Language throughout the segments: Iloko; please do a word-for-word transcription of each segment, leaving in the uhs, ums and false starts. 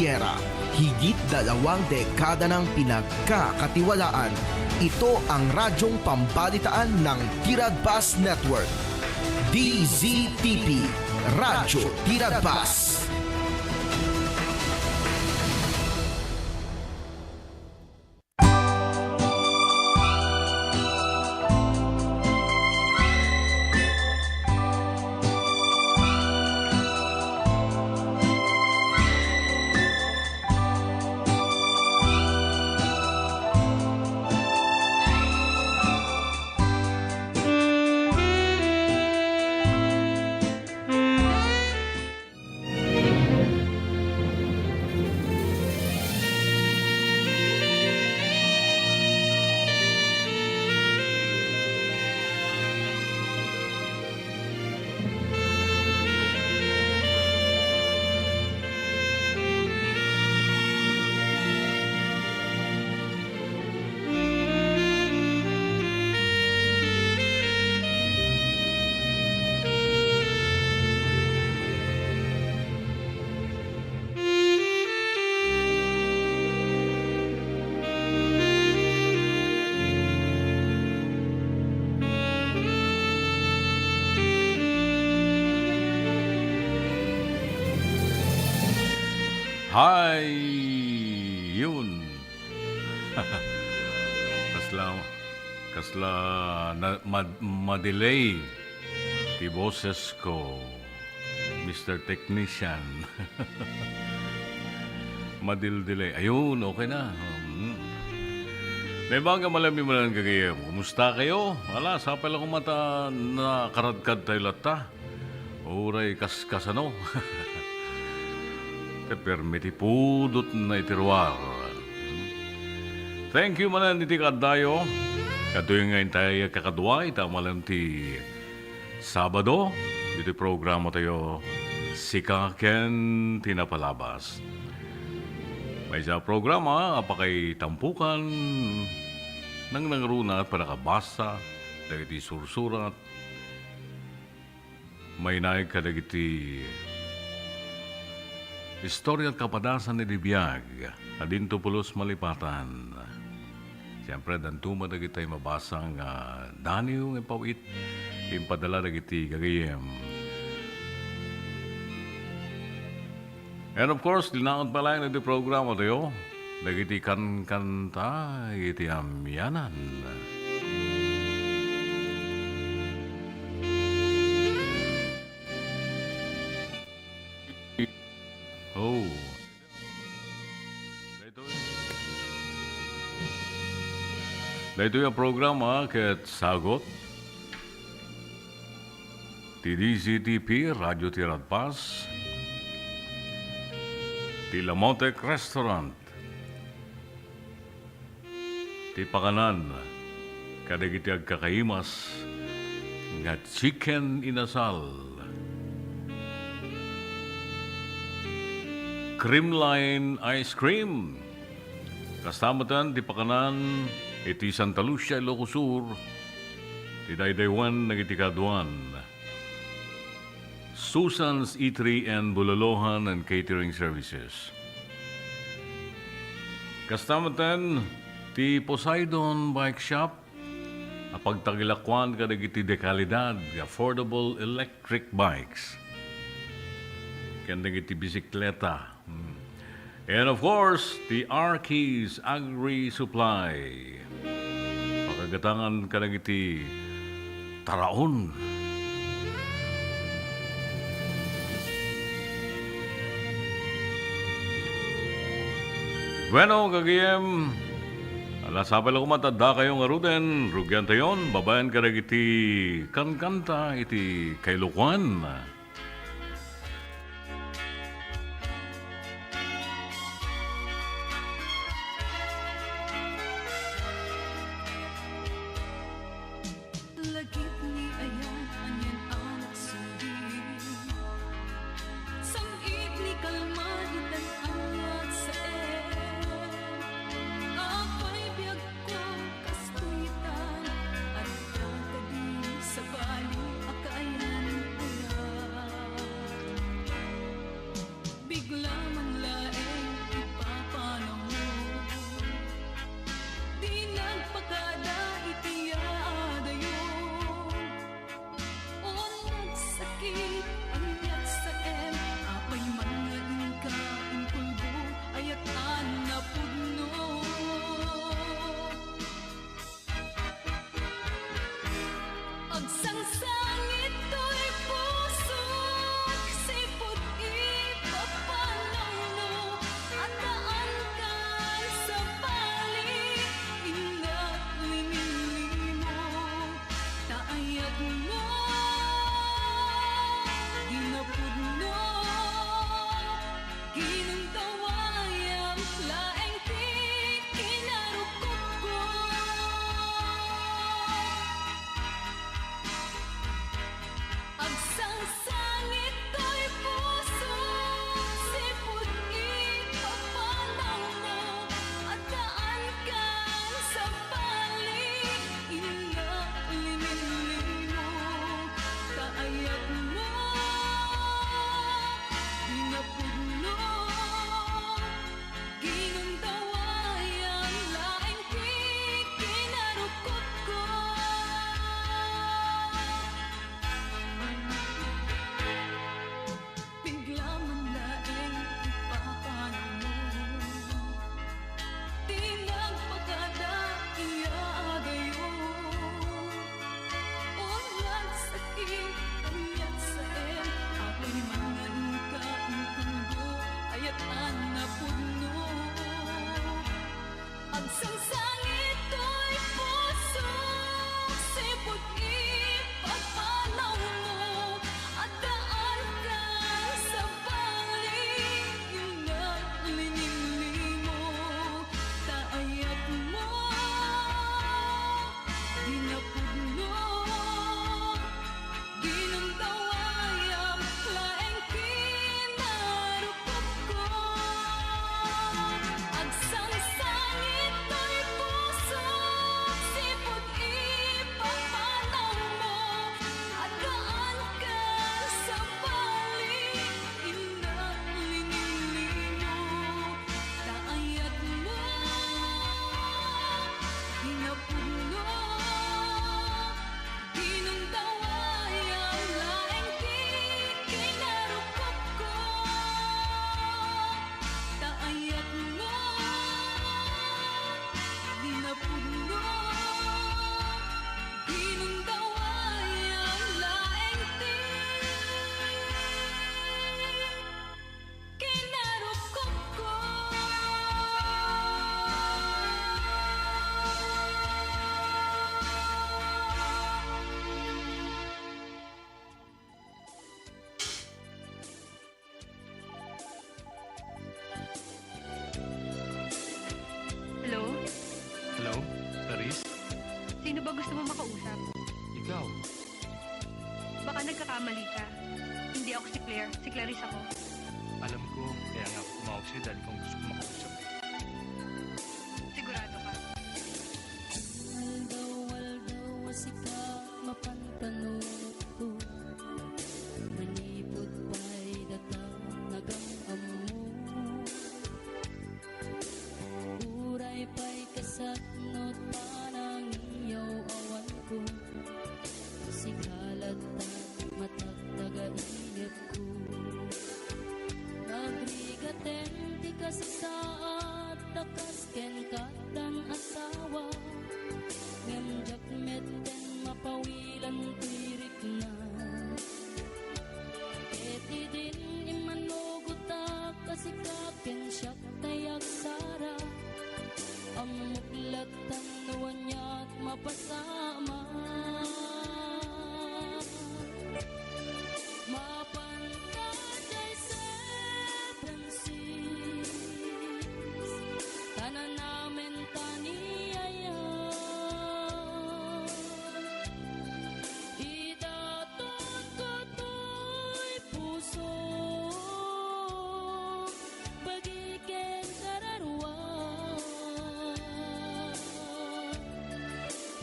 Era, higit dalawang dekada nang pinagkakatiwalaan. Ito ang radyong pambalitaan ng Tiradbas Network, D Z T P, Radyo Tiradbas. Hay, yun. Kasla, kasla na, ma-, ma-delay ti boses ko, Mister Technician. Madildelay. Ayun, okay na. Mm. Naibaga, malami manen gagayem. Kumusta kayo? Ala, sapay la koma ta nakaradkad tayo latta. Uray kas-, kasano? Te permi ti pudotna iti ruar. Thank you manen iti kaaddayo. Kaduy nga intay kakadua ita manen ti Sabado, iti programa tayo, Sika ken ti Napalabas. Maysa a programa a pakaitampukan, nangnangruna, panakabasa dagiti sursurat, mainaig kadagiti istoriat kapadasan iti biag a dinto pulos malipatan. Siempre, danto met dagiti mabasa nga daniw nga impaw-it, impadala dagiti gagayem. And of course, linaon pay laeng iti programa tayo, dagiti kankanta iti amianan. Oh. Daytoy, daytoy a programa ket sagut ti D Z T P, Radyo Tiradpas, ti Lamotec Restaurant, ti pakanan kadagiti agkakaimas nga chicken inasal, Creamline Ice Cream. Kasta metten ti pakanan iti Santa Lucia, Ilocos Sur, ti daydaywen dagiti kaaduan. Susan's Eatery and Bulolohan and Catering Services. Kasta metten ti Poseidon Bike Shop a pagtagilakuan kadagiti de kalidad nga affordable electric bikes ken dagiti bisikleta. Hmm. And of course, the Arki's Agri Supply. Makagatangan kadagiti taraon. Bueno, gagayem, ala, sapay la koma ta addakayo ngaruden, rugiantayon, babaen kadagiti kankanta iti Kailokuan. Lagip ni ayan, anian a nagsubli. San-it ni kalma, itan a nagsaen. Apay biagko, kastoy itan, adda kadi sabali a kaayan, aya. Nagkakamali ka. Hindi ako si Claire. Si Clarice ako. Alam ko, kaya nga ako tumawag sa'yo dahil kung gusto ko makausap. Sigurado ka? Aldaw-aldaw a sika mapantanutko. Manipud pay data nagam-ammo. Uray pay kasatnot panangiyaw-awanko. Sika latta matagtagainepko. Nagrigaten ti kasasaad ta kas ken katdan asawa. Ngem diak metten mapawilan ti rikna. Ket idin immanugotak a sika ken siak tay agsara. Ammok latta no aniat mapasamak. Mapanta jay seven six, ta nanamen ta ni aya. Idaton ko toy puso, bagi ken kararua.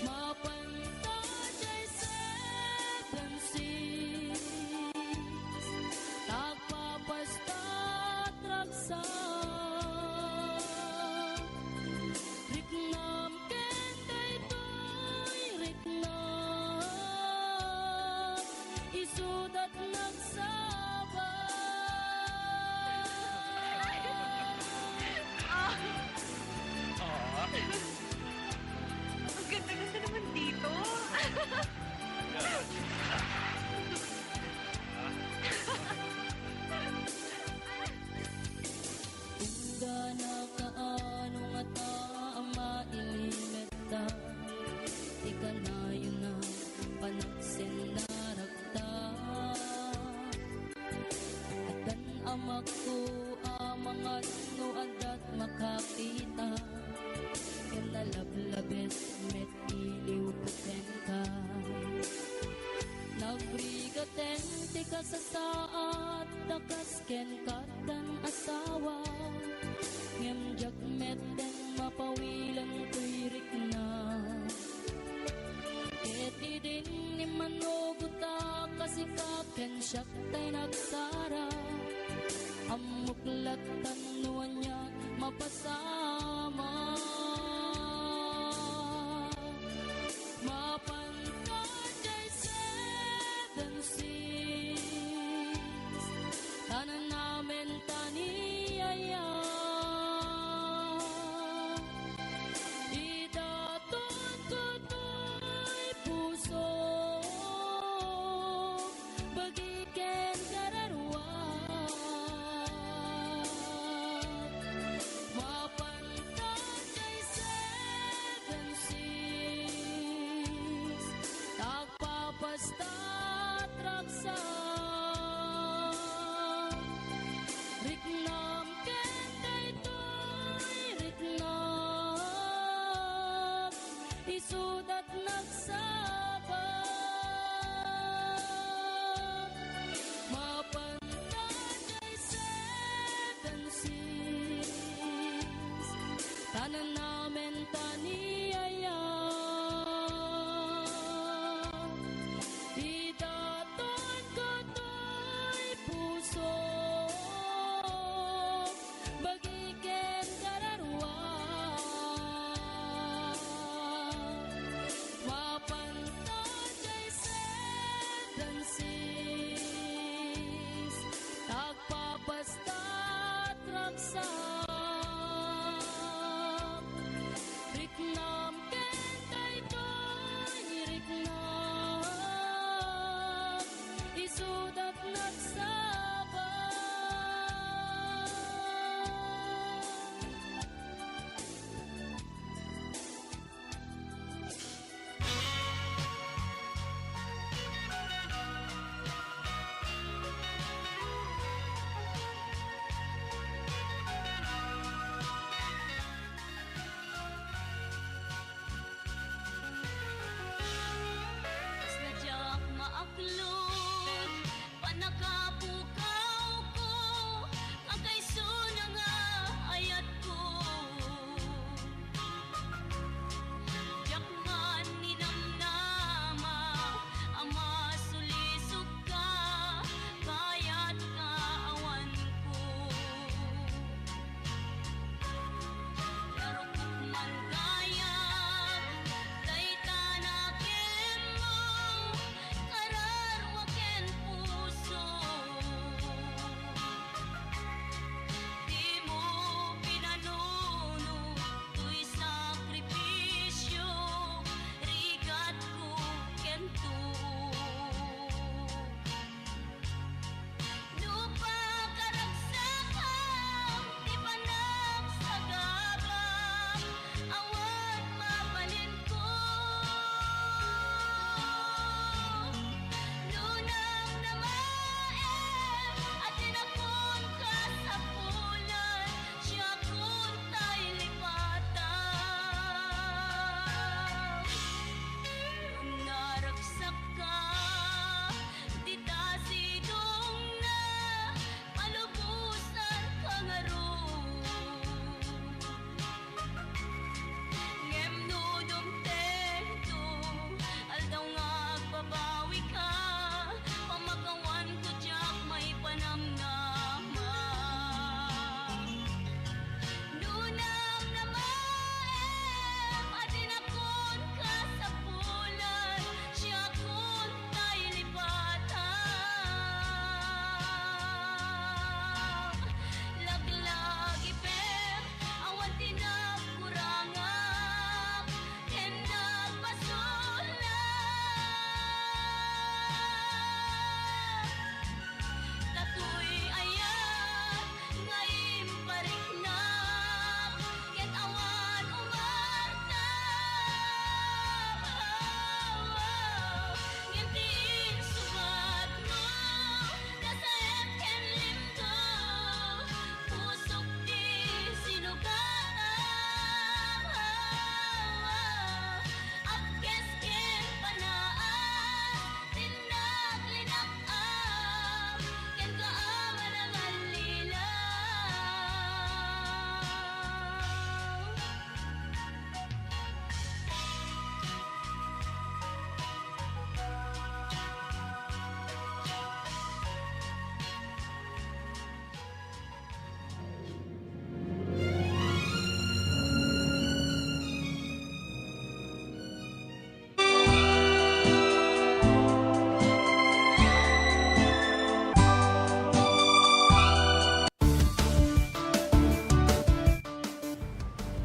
Mapanta jay seven six, tagpapastat ragsak. Riknam ken daytoy riknam, isudat nagsaba. Ah. Ah. Ang ganda-ganda naman dito. Unggana kaano ngata a mailimetta ti kanayon a panagsendarakta. Addan amakko a mangan no addat makakita, ken nalablabes met iliwko kenka. Nagrigaten ti kasasaad ta kas ken katdan asawa, ngem diak metten mapawilan toy rikna. Ket idin immanugotak a sika ken siak tay nagsara, ammok lattan no ania mapasamak. Mapanta jay seven six, ta nanamen ta ni aya. Idaton ko toy puso, bagi ken kararua. Mapanta jay seven six, tagpapastat ragsak. Riknam ken daytoy riknam, isudat nagsaba. Mapanta jay seven six, ta nanamen ta ni aya. Idaton ko toy puso, bagi ken kararua. Mapan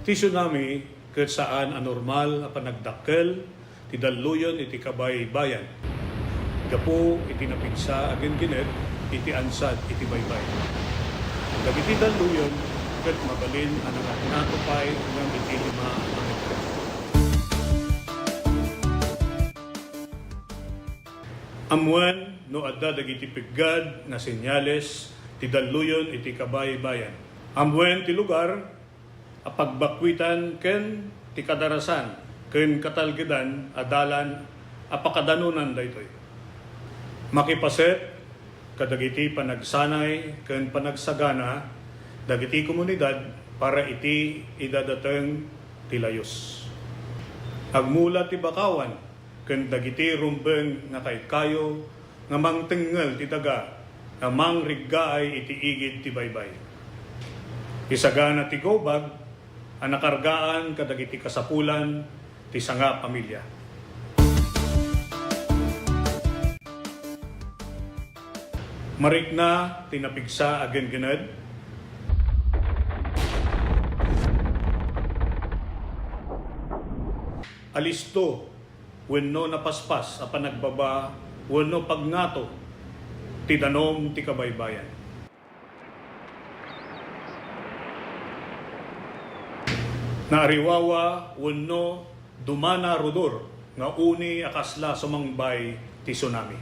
Ti tsunami ket saan a normal a panagdakkel ti dalluyon iti kabaybayan gapu iti napigsa a ginggined iti ansad iti baybay. Dagiti dalluyon ket mabalin a nangatngato pay ngem iti lima a metro. Ammoen no adda dagiti peggad nga senyales ti dalluyon iti kabaybayan. Ammoen ti lugar a pagbakkuitan ken ti kadarasan ken katalgedan a dalan a pakadanunan daytoy. Makipaset kadagiti panagsanay ken panagsagana dagiti komunidad para iti idadateng ti layus. Agmula ti bakawan ken dagiti rumbeng nga kaykayo nga mangtengngel ti daga nga mangriggaay iti igid ti baybay. Isagana ti gawbag a nakargaan kadagiti kasapulan ti sangapamilia. Marikna ti napigsa a ginggined. Alisto wenno napaspas a panagbaba wenno pagngato ti danum ti kabaybayan. Naariwawa wenno dumana rudor nga uni a kasla sumangbay ti tsunami.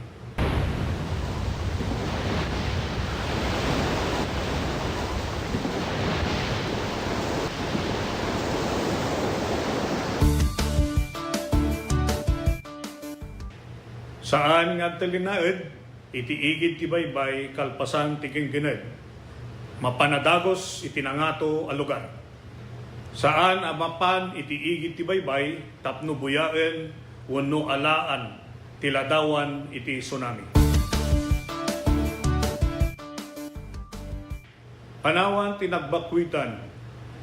Saan nga agtalinaed iti igid ti baybay kalpasan ti ginggined. Mapan a dagus iti nangato a lugar. Saan a mapan iti igid ti baybay tapno buyaen wenno alaan ti ladawan iti tsunami. Panawan ti nagbakkuitan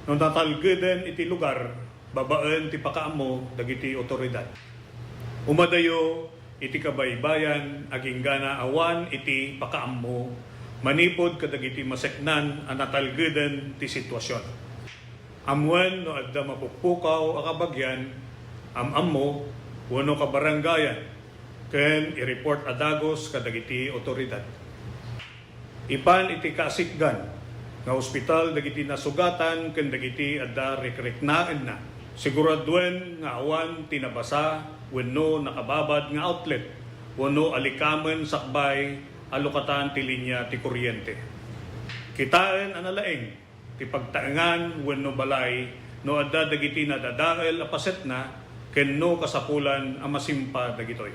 no natalgeden iti lugar babaen ti pakaammo dagiti otoridad. Umadayo iti kabaybayan agingga awan iti pakaammo manipud kadagiti maseknan a natalgeden ti sitwasion. Ammoen no adda mapukpukaw a kabagian, am-ammo, wenno kabarangayan, ken i-report a dagus kadagiti otoridad. Ipan iti kasikgan nga ospital dagiti nasugatan ken dagiti adda rikriknaenna. Siguraduen nga awan ti nabasa wenno nakababad nga outlet wenno alikamen sakbay a lukatan ti linia ti kuryente. Kitaen a nalaing ti pagtaengan wenno balay no adda dagiti nadadael a pasetna ken no kasapulan a masimpa dagitoy.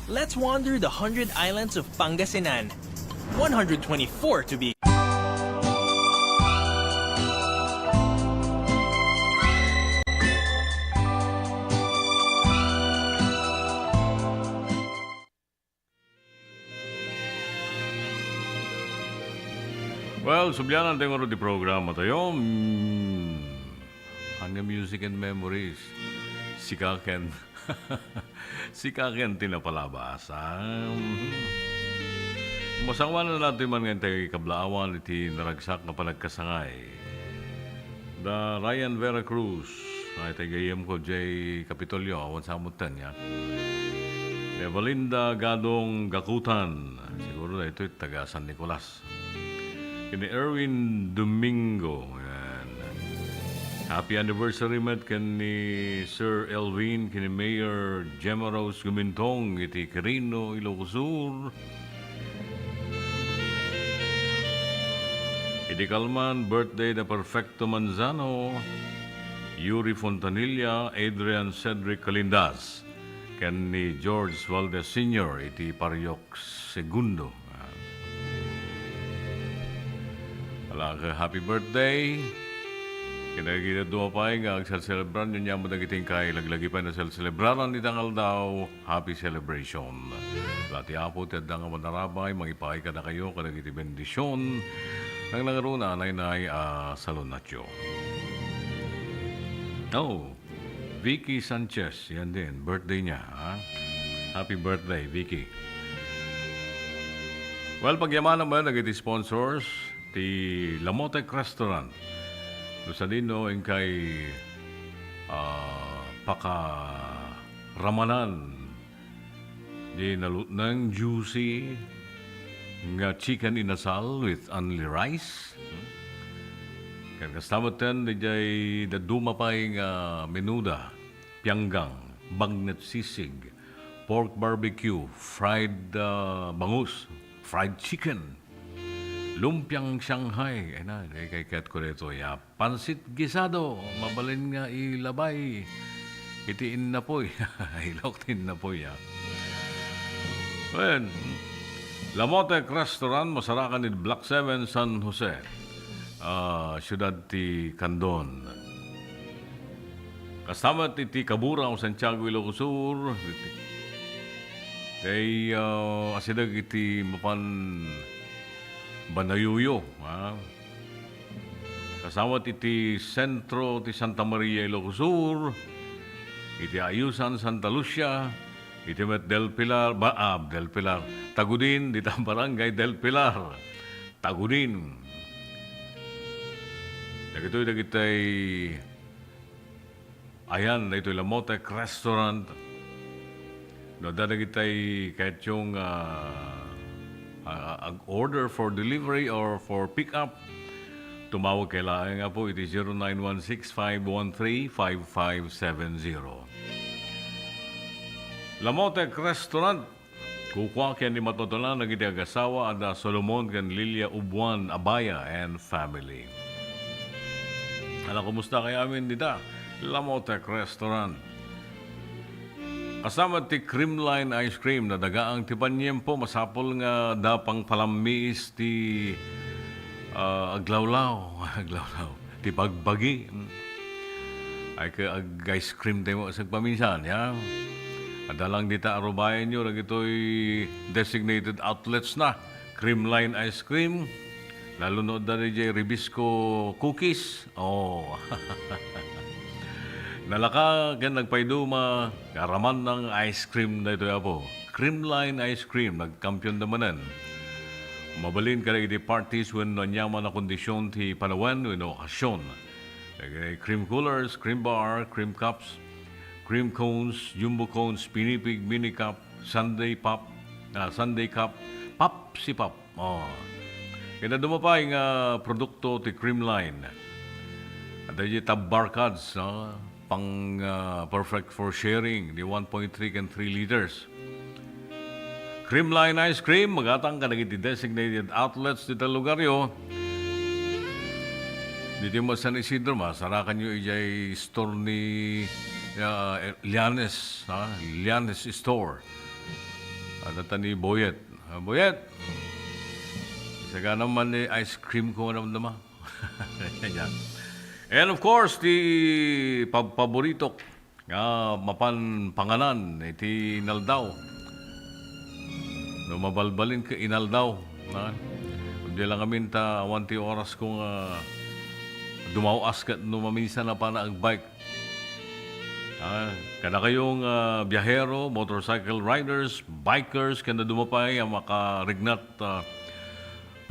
Let's wander the hundred islands of Pangasinan. One hundred twenty-four to be. Well, sublianan tayo ngarud ti programa tayo. Mm, ania, Music and Memories. Sika ken, sika ken ti napalabas, ah. Masangoanan natin man nga intay kablaawan iti naragsak nga panagkasangay. Da Ryan Vera Cruz, ay, taga gayyem ko, Jay Capitolio, awan sa amutan niya. Evalinda Gadong Gakutan, siguro na ito, taga San Nicolas. Kini Erwin Domingo, yan. Happy anniversary met ken ni Sir Elvin, kini Mayor Gemma Rose Gumintong, iti Quirino, Ilocos Sur. Idi kalman, birthday da Perfecto Manzano, Yuri Fontanilla, Adrian Cedric Calindas, ken ni George Valdez Senior iti Parokya Segundo. Ah. Ala, happy birthday. Kadagiti dadduma pay nga agselselebrar, ania met dagiti inkay laglagipen a selselebraran ita nga aldaw, happy celebration. La ti Apo ti adda nga manarabay, mangipaay kadakayo kadagiti bendision. Nangnangruna, naynay a salunatyo. Oh, Vicky Sanchez, yan din, birthday niya, ha? Happy birthday, Vicky. Well, pagyamanan met dagiti sponsors, ti Lamotek Restaurant. No sadino inkay, ah, pakaramanan di nalutneng juicy nga chicken inasal with only rice. Hmm? Ken kasta metten, diay dadduma pay nga menuda, pianggang, bagnet sisig, pork barbecue, fried, ah, bangus, fried chicken, lumpiang Shanghai. Ay na, kay, kay, kayat ko dito, ya. Pansit gisado, mabalin nga ilabay iti innapoy. Ilok ti innapoy, ah. Well, Lamotek Restaurant, masarakan id Block seven, San Jose, ah, siyudad ti Candon. Kasta met iti Cabura o Santiago, Ilocos Sur. Iti, kay, ah, asideg iti mapan Banayuyo, ah. Kasta met iti sentro ti Santa Maria, Ilocos Sur, iti Ayusan, Santa Lucia, iti met Del Pilar, ba, ah, Del Pilar, Tagudin, dita Barangay Del Pilar, Tagudin. Dagitoy, dagitay Ayan, daytoy Lamotek Restaurant. No, adda dagitay kayatyo nga, ah, ah, ag-order for delivery or for pick up, tumawag kayo laeng, Apo, iti zero nine one six five one three five five seven zero. Lamotek Restaurant, Kukua ken ni Matotolan dagiti agasawa a da Solomon ken Lilia Ubuan Abaya and family. Ala, kumusta kayo amin dita? Lamotek Restaurant. Kasta met ti Creamline Ice Cream, nadagaang ti paniempo, masapul nga da pangpalammiis ti, ah, aglawlaw. Aglawlaw. Ti pagbagi. Mm. Ay, ka, ag-ice cream tayo mo sa paminsan, ya. Adda lang dita arubayan nyo, dagitoy designated outlets na. Creamline ice cream. Lalo no adda diay Ribisco cookies. Oh. Nalaka ken nagpaiduma, nga aramannang ice cream daytoy, Apo. Creamline Ice Cream, nagkampiyon da manen. Mabalin kadagiti parties wenno aniaman a kondisyon ti panawen wenno okasyon. Dagiti cream coolers, cream bar, cream cups, cream cones, jumbo cones, pinipig, mini cup, sundae pop, ah, sundae cup, Pepsi pop. Oh. Ket adda pay nga produkto ti Creamline. Adda diay Tab Barkads, no? Pang, ah, perfect for sharing, di one point three ken three liters. Creamline Ice Cream, magatang kadagiti designated outlets dita lugaryo. Ditoy met San Isidro, masarakan nyo idiay store ni, ah, Lianes, ha? Lianes Store. Adda ta ni Boyet. Ah, Boyet! Sagana man ni ice cream ko, madamdama. Yan. And of course, ti pagpaboritok nga mapan panganan iti inaldaw. No mabalbalin ket inaldaw, na? Kundi lang amin ta awan ti oras ko nga dumaw-as ket no maminsan a pana agbike. Ah, kadakayo nga biahero, motorcycle riders, bikers, ken dadduma pay a makarignat, ah,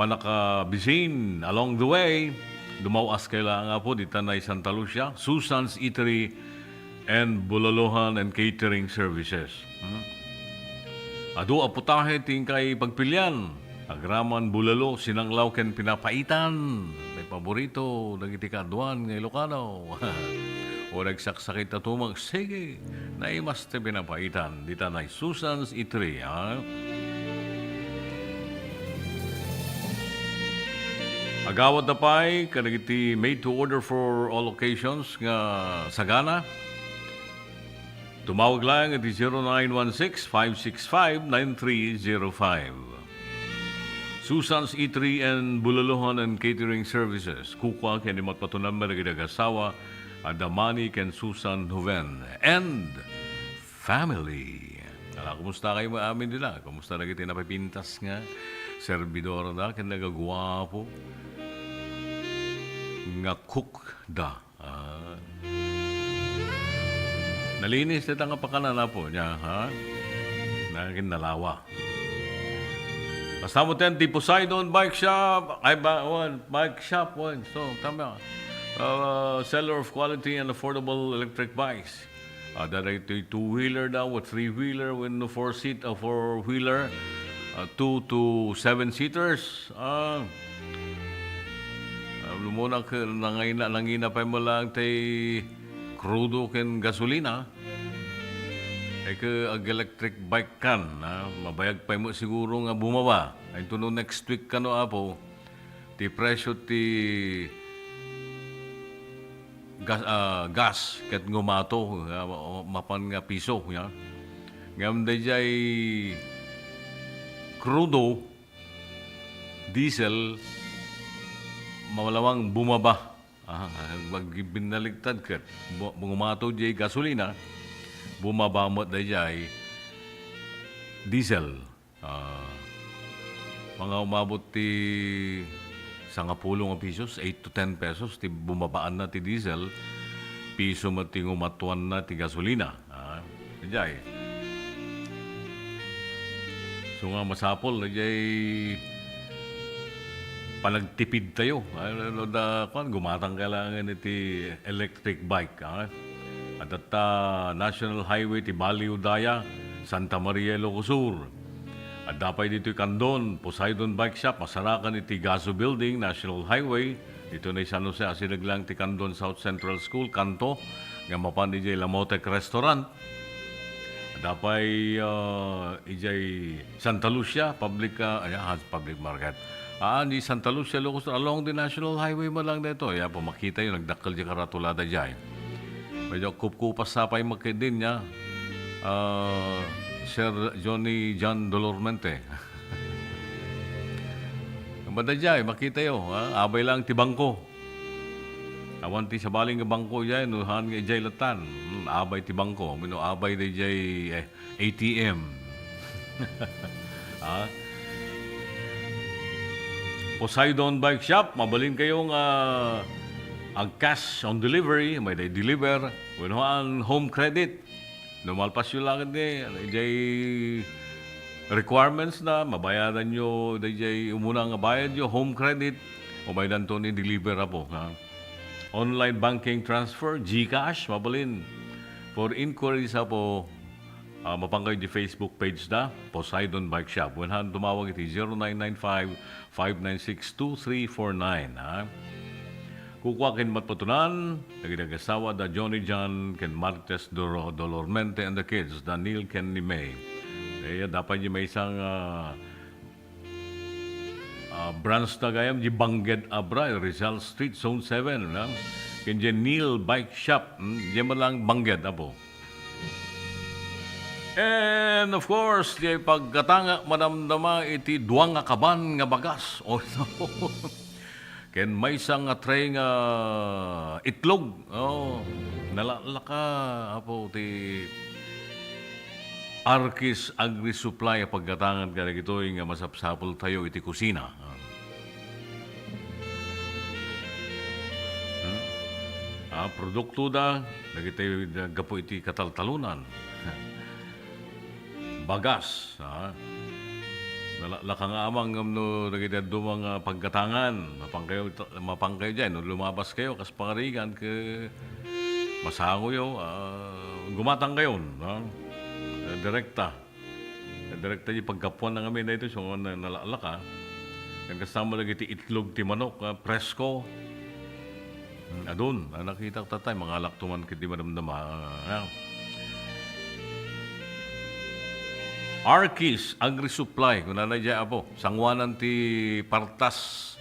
pannakabisin along the way, dumaw-as kayo laeng, Apo, dita nay Santa Lucia, Susan's Eatery and Bulalohan and Catering Services. Hmm? Adu a putahe ti inkay pagpilian. Agraman bulalo, sinanglaw ken pinapaitan. May paborito dagiti kaaduan nga Ilocano. O nagsaksakit a tumang, sige, naimas ti pinapaitan. Dita nay Susan's Eatery, ha? Agawad ta pay kadagiti made to order for all occasions nga sagana. Tumawag lang iti zero nine one six, five six five, nine three zero five. Susan's Eatery and Bululuhan and Catering Services. Kukua ken ni matpatunan met dagiti asawa a Damani ken Susan Joven and family. Ala, kumusta kayo amin dita? Kumusta dagiti napipintas nga servidor da ken nagaguapo nga cook da? Ah. Nalinis dita nga pakanan, Apo, nia, ha? Naging nalawa. Basta mo ten, di Poseidon Bike Shop. Ay, ba, wan, bike shop, wan. So, tama. Uh, seller of quality and affordable electric bikes. Ah, dagiti two-wheeler daw, three-wheeler, wenno four-seat, ah, four-wheeler, ah, two to seven-seaters. Ah, ah, lumuna ke, nangina, nangina pay mo lang tay krudo ken gasolina. Ay ke ag-electric bike kan, ah, mabayag pay mo siguro nga bumaba. Ay, ito no next week kano, Apo, ti presyo ti gas, ah, gas ket ngumato, ah, mapan nga piso, ya. Ngem daydiay crudo, diesel, malawang bumaba. Ah, ag-, binnaligtad ket bu-, ngumato diay gasolina, bumaba met daydiay diesel. Ah, mga umabot ti sangapulo nga pesos, eight to ten pesos, ti bumabaanna ti diesel, piso met ti ngumatuanna ti gasolina. Ah, jay. So nga masapul, jay panagtipid tayo. Ay, ano da, kwan, gumatang kailangan iti electric bike, ah. At at, ah, National Highway ti Balio Daya, Santa Maria, Ilocos Sur. Adda pay ditoy Candon, Poseidon Bike Shop, masarakan iti Gaso Building, National Highway. Ditoy na San Jose, asideg lang ti Candon South Central School, kanto, nga mapan idiay Lamotec Restaurant. Adda pay, ah, idiay Santa Lucia, public, ah, ay, ah, public market. Ah, di Santa Lucia, Ilocos, along the National Highway mo lang dito. Ya, po, makita yun, nagdakkel di karatulada diay. Medyo kupkupas sa pay magkidin niya. Ah, Sir Johnny John Dolormente. Banda diay, makita yo, ha? Abay lang ti bangko. Awan ti sabali nga bangko diay, no, han nga diay latan. Hmm, abay ti bangko. Mino abay diay, eh, A T M. Ha? Poseidon Bike Shop, mabalin kayo nga ag-cash on delivery, may day deliver, wenno an home credit. No malpas yo lang ni, ano, ijay requirements na, mabayadan yo, ijay umuna nga bayad yo, home credit, mabayadan to ni deliver, Apo, ha? Online banking transfer, GCash, mabalin. For inquiries, Apo, ah, mapan kayo di Facebook page da, Poseidon Bike Shop. Wenno tumawag iti zero nine nine five, five nine six, two three four nine, ha? Kukua ken matpatunan, dagiti agassawa da Johnny John ken Martes Doro-, Dolormente and the kids, Daniel ken ni May. Eh, dapat di maysa nga, ah, branch na gayam, di Bangged Abra, Rizal Street, Zone seven, ha? Ken di Neil Bike Shop, hmm, di man lang Bangged, Apo. And of course, di paggatang madamdama iti dua nga kaban nga bagas. Oh, ken maysa nga tray nga itlog. Oh, nalaklaka, Apo, ti Arkis Agri Supply a paggatangan kadagitoy nga masapsapul tayo iti kusina. Hmm? Ah, produkto da, dagiti gapu iti kataltalunan. Bagas, ha? Nala-, lakang amang ngem no dagiti adu nga paggatangan, mapan kayo, mapan kayo diay, no lumabas kayo, kas pangarigan, ke masango yo, ah, gumatang kayon, ha? Direkta. Direkta di paggapuan na ngamin daytoy, so, na, nalaklak, ah. Ken kasta met dagiti itlog ti manok, ah, presko. Hmm, adun, ah, nakita ko tatay, mangalak to man ket di madamdama, ah, ah. Arkis Agri-Supply, kunana diay, Apo, sanguanan ti Partas,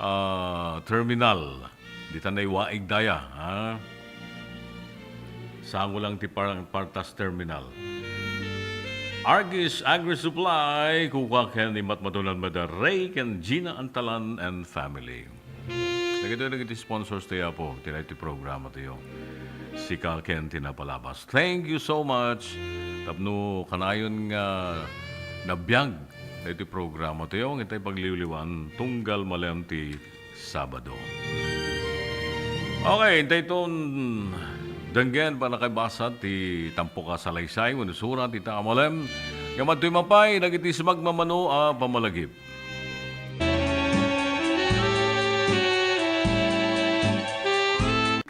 ah, Terminal. Dita naiwaig daya, ha? Sango lang ti par-, Partas Terminal. Argis Agri-Supply, kukua ken ni Matmatunan Mada Ray ken Gina Antalan and family. Dagitoy dagiti sponsors tayo, Apo, ti daytoy programa tayo. Sika ken ti napalabas. Thank you so much. Tapno kanayon nga nabiag daytoy programa tayo, ngem tay pagliwliwan tunggal malem ti Sabado. Okay, intay ton denggen, panakaibasa ti tampok a salaysay wenno surat ita a malem. Ngem adtoy mapay dagiti sumagmamano a pamalagip.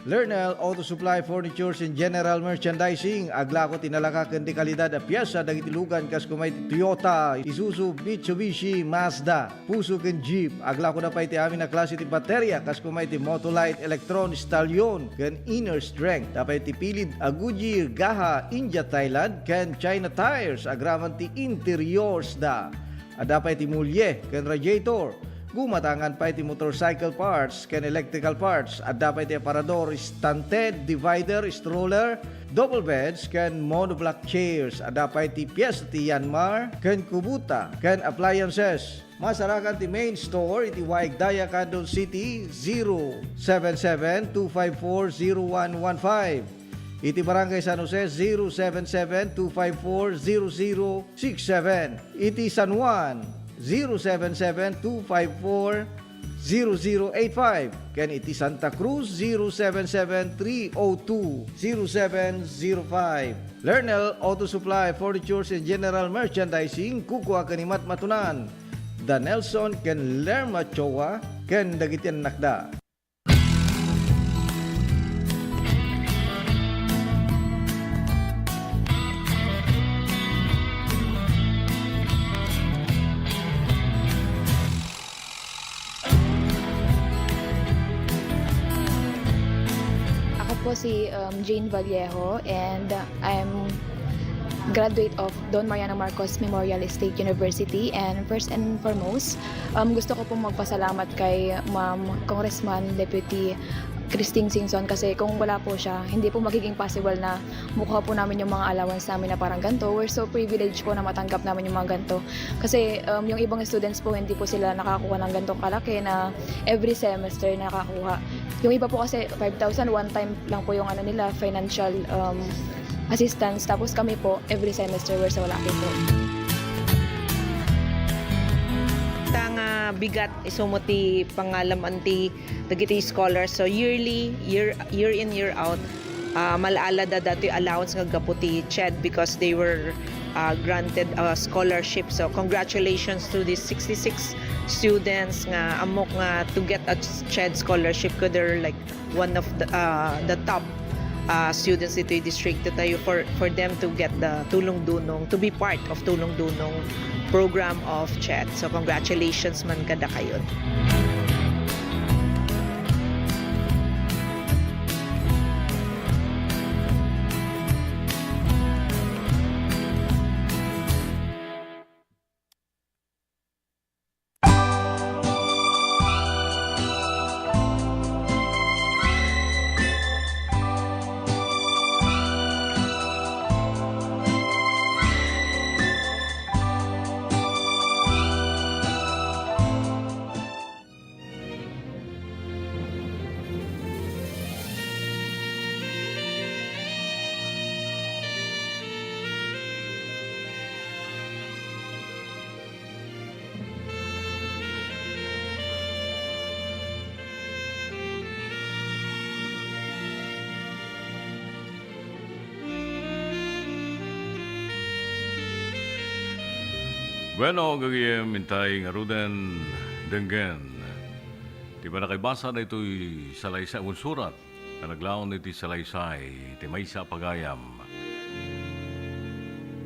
Lernel Auto Supply Furnitures and General Merchandising, aglako ti nalaka ken di kalidad a piesa dagiti lugan kas kumay ti Toyota, Isuzu, Mitsubishi, Mazda, Fuso ken Jeep. Aglako da pay ti amin a klase ti bateria kas kumay ti Motolite, Electron, Stallion, ken Inner Strength. Da pay ti pilid a Goodyear, Gaha, India, Thailand, ken China tires agraman ti interiors da. Adda pay ti mulye ken radiator. Gumatangan pay ti motorcycle parts ken electrical parts. Adda pay ti aparador, stand head, divider, stroller, double beds, ken monoblock chairs. Adda pay ti piyes ti Yanmar ken Kubota ken appliances. Masarakan ti main store iti Waig Daya, Candon City, zero seven seven two five four zero one one five. Iti Barangay San Jose, zero seven seven two five four zero zero six seven. Iti San Juan, zero seven seven two five four zero zero eight five. Ken iti Santa Cruz, zero seven seven three oh two zero seven zero five. Lernel Auto Supply, Furnitures and General Merchandising, kukua ken ni Matmatunan da Nelson ken Lerma Choa ken dagiti annakda. Ako po si, um, Jane Vallejo, and I'm graduate of Don Mariano Marcos Memorial State University. And first and foremost, um, gusto ko pong magpasalamat kay Ma'am Congressman Deputy Christine Singson, kasi kung wala po siya, hindi po magiging possible na makuha po namin yung mga allowance namin na parang ganito. We're so privileged po na matanggap namin yung mga ganito. Kasi, um, yung ibang students po, hindi po sila nakakuha ng ganitong kalaki na every semester nakakuha. Yung iba po kasi, five thousand, one time lang po yung ano nila, financial, um, assistance. Tapos kami po, every semester, we're so lucky po. Ta nga bigat, isu met ti pangalam-an ti dagiti scholars. So, yearly, year, year in, year out, ah, mal-ala da datoy allowance nga gapu ti CHED because they were, ah, granted a scholarship. So, congratulations to these sixty-six students nga ammok nga to get a CHED scholarship, ko they're, like, one of the, ah, the top, ah, students ditoy distrito tayo for, for them to get the Tulong Dunong, to be part of Tulong Dunong program of CHED. So, congratulations man kadakayon. Bueno, gagayem, intay ngaruden, denggen ti panakaibasa daytoy salaysay, wenno surat a naglaon iti salaysay ti maysa a pagayam.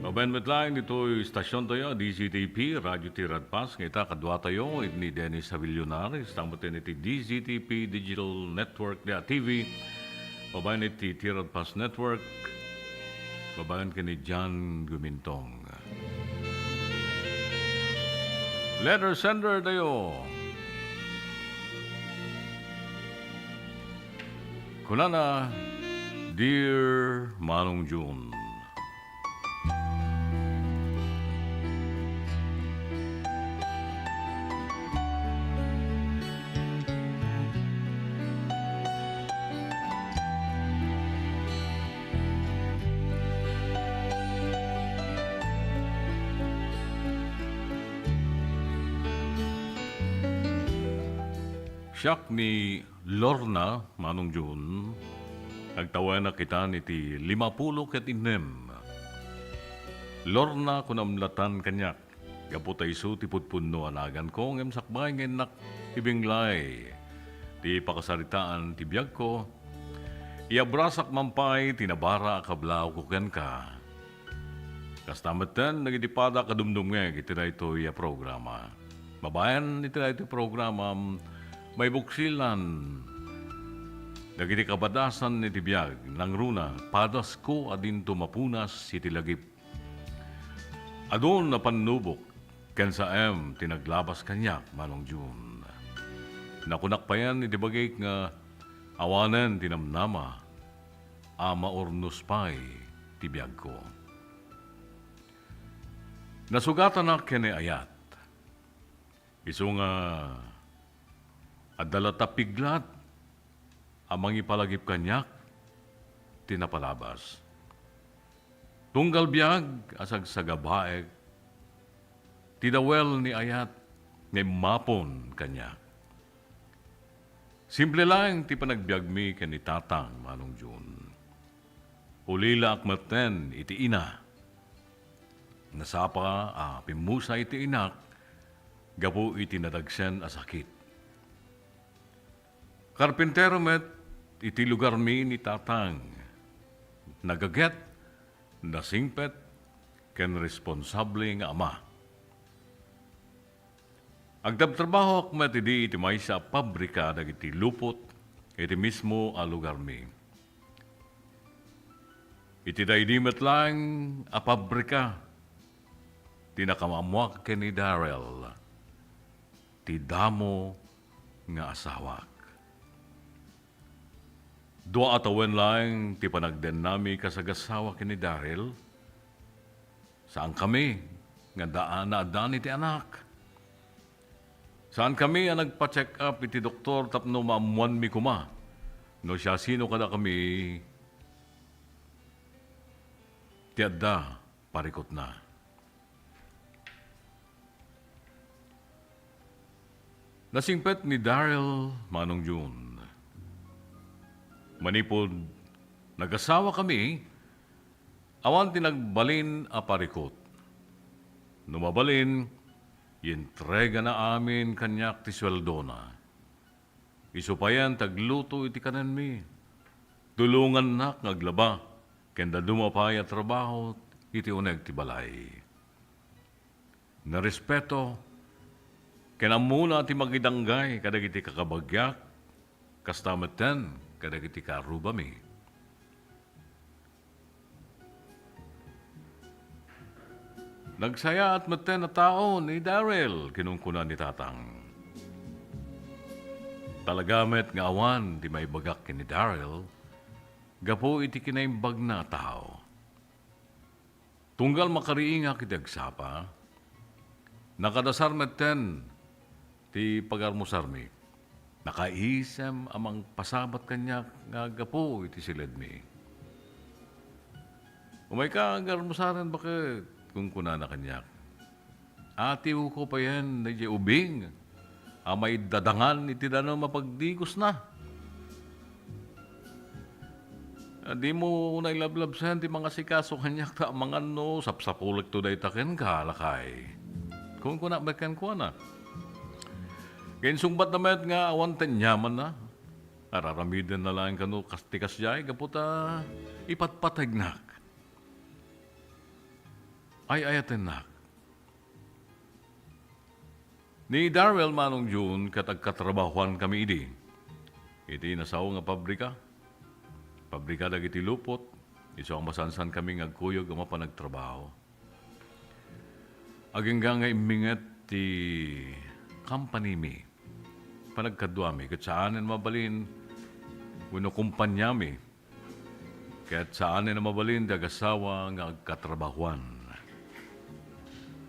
Babaen met laeng ditoy stasion tayo, D Z T P, Radio Tiradpas, nga ita kaduatayo, ni Dennis Avillonares, tamutin iti D Z T P Digital Network, da T V, babaen iti Tiradpas Network, babaen ken ni John Gumintong. Letter sender tayo. Kunana, Dear Manong Jun, siak ni Lorna, Manong Jun, agtawenak itan iti limapulo ket innem. Lorna, kunam latan kaniak, gapu ta isu ti pudpudno a naganko, ngem sakbay nga innak ibinglay ti pakasaritaan ti biagko, iabrasak man pay ti nabara a kablawko kenka. Kasta metten dagiti padak a dumdumngeg iti daytoy a programa. Babaen iti daytoy programa, maibuksilan dagiti kabadasan iti biag, nangruna, padasko a dinto mapunas iti lagip. Adun a pannubok ken saem ti naglabas kaniak, Manong Jun. Nakunak payen iti bagik nga awanen ti namnama a maurnos pay ti biagko. Nasugatanak ken ni Ayat. Isu nga adda latta piglat a mangipalagip kaniak ti napalabas. Tunggal biag a sagsagabaek ti dawel ni Ayat nga immapon kaniak. Simple laeng ti panagbiagmi ken ni Tatang, Manong Jun. Ulilaak metten iti ina. Nasapa a pimmusa iti inak gapu iti nadagsen a sakit. Karpintero met iti lugarmi ni Tatang. Nagaget, nasingpet, ken responsable nga ama. Agtrabtrabahoak met idi iti maysa a pabrika dagiti lupot iti mismo a lugarmi. Iti daydi met laeng a pabrika, ti nakamaammoak ken ni Daryl, ti damo nga asawak. Dua a tawen laeng ti panagdennami kas agassawa ken ni Daryl. Saankami nga adda-, naaddaan iti anak. Saankami a nagpa-check up iti doktor tapno maammoanmi koma no siasino kadakami ti adda parikutna. Nasingpet ni Daryl, Manong Jun. Manipud nagasawakami, awan ti nagbalin a parikut. No mabalin, yentregana amin kaniak ti sueldona. Isu payen ti agluto iti kanenmi. Tulongannak nga aglaba, ken dadduma pay a trabaho iti uneg ti balay. Narespeto ken ammona ti makidanggay kadagiti kakabagiak, kasta metten kadagiti kaarrubami. Nagsayaat metten a tao ni Daryl, kinunkuna ni Tatang. Talaga met nga awan ti maibagak ken ni Daryl gapu iti kinaimbagna a tao. Tunggal makariingak iti agsapa, nakadasar metten ti pagarmusarmi. Nakaisem a mangpasabat kaniak nga aggapu iti siledmi. "Umayka agarmusaren baket," kunkunana kaniak. Atiwko payen daydiay ubing a maidadangan iti danum a pagdigosna. Ah, dimo unay lablabsen ti mangasikaso kaniak ta amangan no sapsapulekto dayta kenka, lakay. Kunkunak met kenkuana. Ket insungbatna met nga awan ti aniamanna. Ar-aramidenna laeng kano kas-, ti kasdiay gapu ta ipatpategnak. Ay-ayatennak. Ni Darrell, Manong June, ket agkatrabahoankami idi. Iti nasao nga pabrika, pabrika dagiti lupot, isu a masansankami nga agkuyog a mapan agtrabaho. Agingga nga imminget ti kampanimi, panagkaduami, ket saanen mabalin wenno kumpaniami. ket saanen a mabalin ti agasawa nga agkatrabahuan.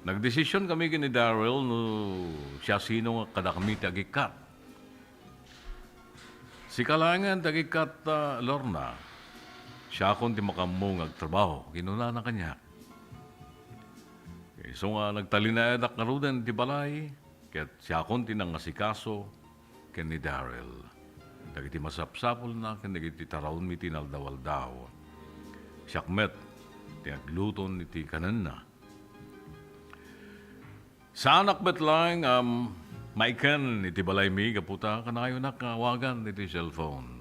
Nagdesision kami ken ni Daryl no siasino nga kadakami ti agikkat. Sika laengen ti agikkat, a, Lorna. Siakon ti makaammo nga agtrabaho, kinunana kaniak. Isu nga nagtalinaedak ngaruden iti balay, ket siakon ti nangasikaso ken ni Daryl dagiti masapsapulna ken dagiti taraonmi ti inaldaw-aldaw. Siak met ti agluton iti kanenna. Saanak met laeng a maiken iti balaymi gapu ta kanayonak nga awagan iti cellphone.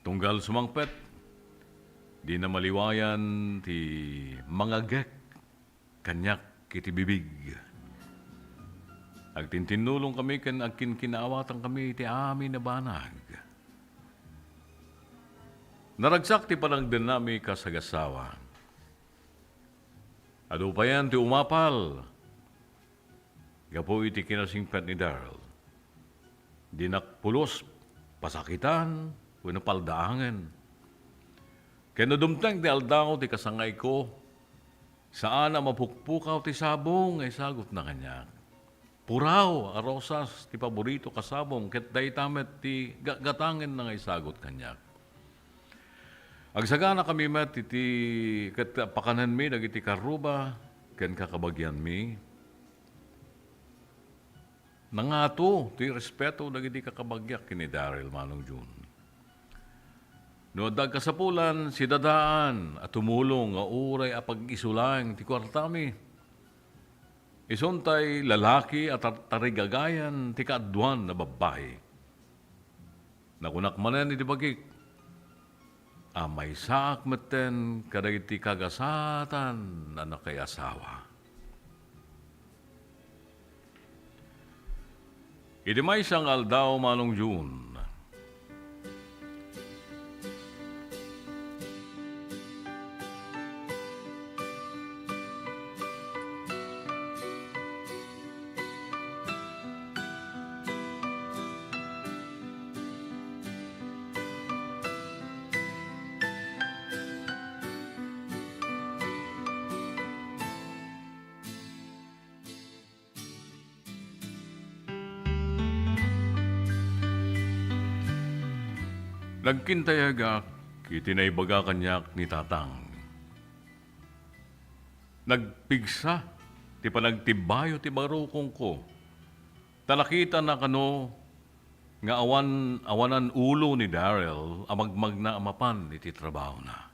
Tunggal sumangpet, dina maliwayan ti mangagek kaniak iti bibig. Agtintinnulongkami ken agkinkinaawatangkami iti amin a banag. Naragsak ti panagdennami kas agasawa. Adu payen ti umapal gapu iti kinasingpet ni Daryl. Dinak pulos pasakitan wenno paldaangen. Ken no dumteng ti aldaw ti kasangayko, saan a mapukpukaw ti sabong nga isagutna kaniak. Puraw a rosas ti paborito a sabong, ket dayta met ti gatgatangenna nga isagut kaniak. Agsaganakami met iti ket pakanenmi dagiti karruba ken kakabagianmi. Nangato ti respeto dagiti kakabagiak ken ni Daryl, Manong Jun. No adda agkasapulan, sidadaan a tumulong nga uray apag-isu laeng ti kuartami. Isun tay lalaki a tar-, tarigagayan ti kaaduan a babbai. Nakunak manen iti bagik a maysaak metten kadagiti kagasatan a nakaiasawa. Iti maysa nga aldaw, Manong Jun, nagkintayegak iti naibaga kaniak ni Tatang. Nagpigsa ti panagtibbayo ti barukongko, ta nakitana kano nga awan, awanan ulo ni Daryl a magmagna a mapan iti trabahona.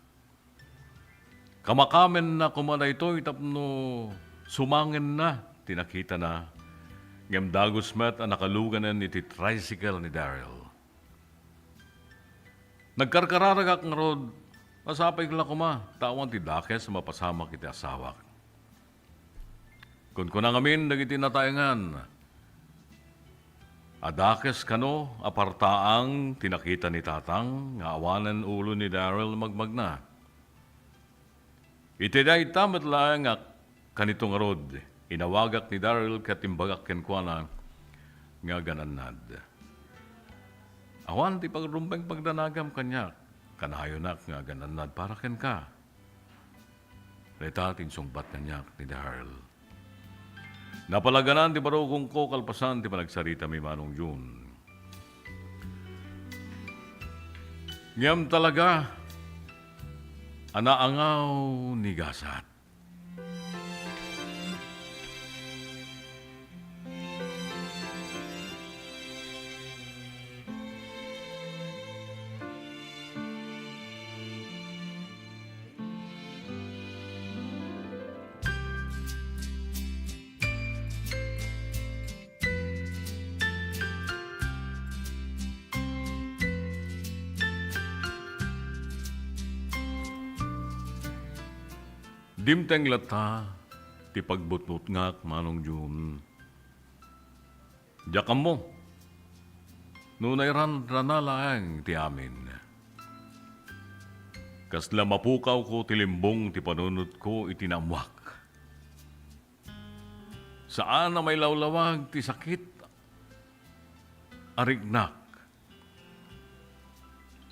Kamakamenna koma daytoy tapno sumangenna ti nakitana, ngem dagus met a nakaluganen iti tricycle ni Daryl. Nagkarkararagak ngarud, masapay la koma, ta awan ti dakes a mapasamak iti asawak. Kunkuna ngamin dagiti nataengan, a dakes kano a partaang ti nakita ni Tatang nga awanen ulo ni Daryl magmagna. Iti dayta met laeng a kanito ngarud, inawagak ni Daryl ket imbagak kenkuana nga aganannad. Awan ti pagrumbeng pagdanagam kaniak, kanayonak nga aganannad para kenka. Dayta ti insungbat kaniak ni Daryl. Napalaganan ti barukongko kalpasan ti panagsaritami, Manong Jun. Ngem talaga a naangaw ni gasat. Dimteng latta ti pagbutbutngak, Manong Jun. Diak ammo no nairanrana laeng ti amin. Kasla mapukawko ti limbong ti panunotko iti naammoak. Saan a mailawlawag ti sakit a riknak.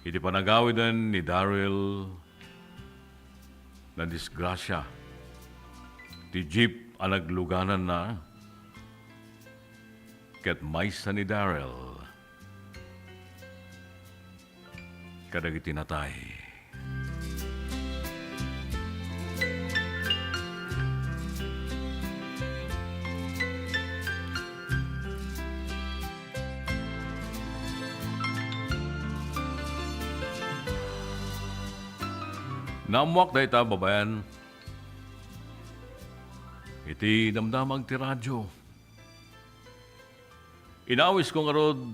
Iti panagawiden ni Daryl, nadisgrasia ti jeep a naglugananna ket maysa ni Daryl kadagiti natay. Naammoak dayta, babaen, iti damdamag ti radyo. Inawisko ngarud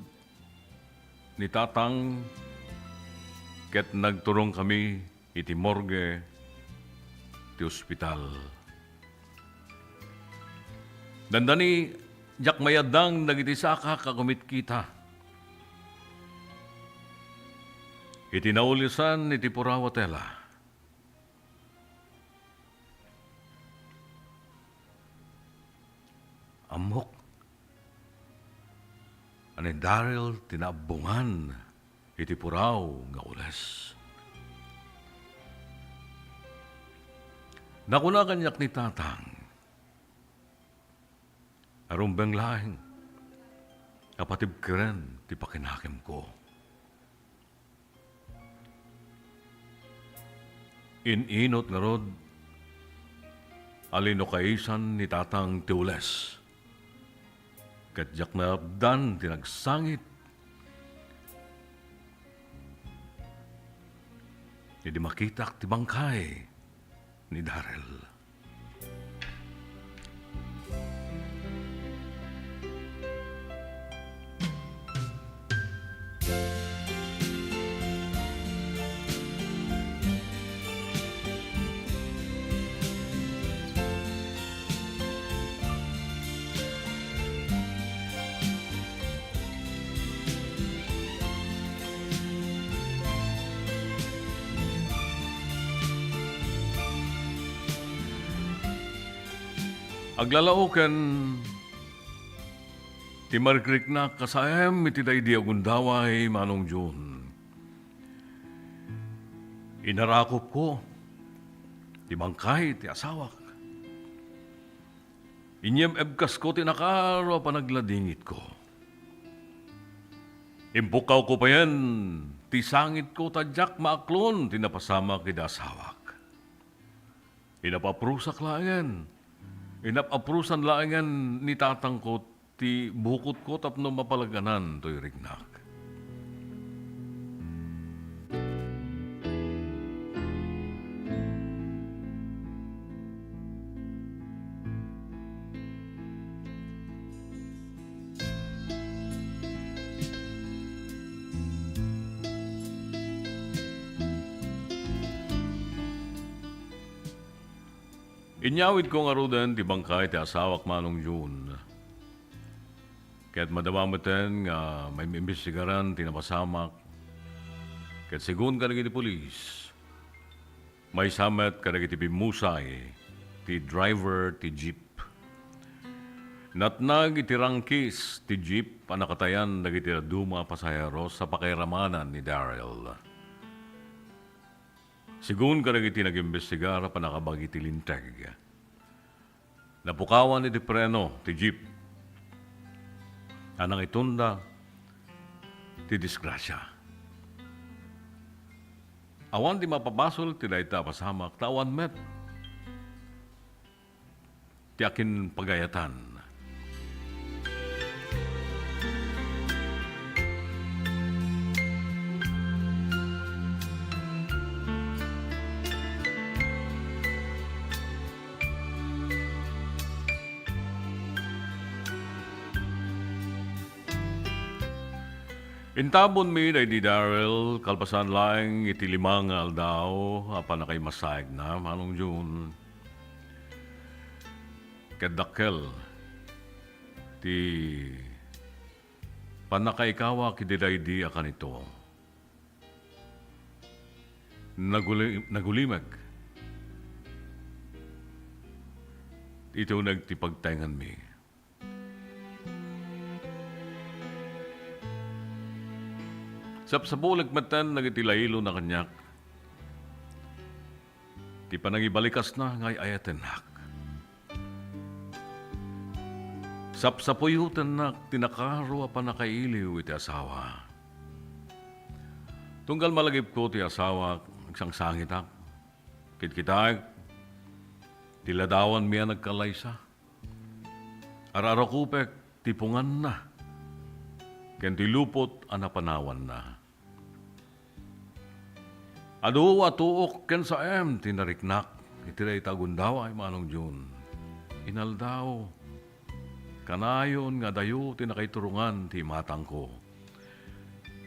ni Tatang ket nagturongkami iti morgue ti ospital. Dandani, diak mayaddang dagiti sakak a kumitkita iti naulisan iti puraw a tela. Ammok a ni Daryl ti naabbongan iti puraw nga ules. Nakuna kaniak ni Tatang, "Arumbeng laeng a patibkeren ti pakinakemko." In-inut ngarud a linukaisan ni Tatang ti ules, ket diak naapdan ti nagsangit idi makitak ti bangkay ni Daryl. Aglalaoken ti marikriknak a saem iti daydi a gundaway, Manong Jun. Inarakopko ti bangkay ti asawak. Inyem-ebkasko ti nakaro a panagladingitko. Impukkawko payen ti sangitko ta diak maaklon ti napasamak iti asawak. Inap-aprusak laengen. Inap-aprusan laengen ni tatangko ti bukotko tapno mapalag-anan toy riknak. Inyawidko ngaruden ti bangkay ti asawak, Manong Jun. Ket madama meten nga maimbestigaran ti napasamak. Ket segun kadagiti pulis, maysa met kadagiti bimmusay ti driver ti jeep. Natnag iti rangkis ti jeep a nakatayan dagiti dadduma a pasaheros a pakairamanan ni Daryl. Segun kadagiti nagimbestigar a pannakabagi ti linteg, napukawan iti preno ti jeep a nangitunda ti disgrasia. Awan ti mapabasol ti dayta a pasamak, ta awan met ti akinpagayatan. Intabonmi daydi Daryl kalpasan laeng iti lima nga aldaw a pannakaimasaegna, Manong Jun. Ket dakkel ti pannakaikawak iti daydi a kanito. Naguli-, nagulimek iti uneg ti pagtaenganmi. Sapsapulek metten dagiti lailona kaniak ti panangibalikasna nga ay-ayatennak. Sapsapuyotennak ti nakaro a pannakailiw iti asawa. Tunggal malagipko ti asawak, agsangsangitak. Kitkitaek ti ladawanmi a nagkallaysa. Ar-arakupek ti punganna ken ti lupot a napanawanna. Adu a tuok ken saem ti nariknak iti dayta a gundaway, Manong Jun. Inaldaw, kanayon nga adayo ti nakaiturongan ti imatangko.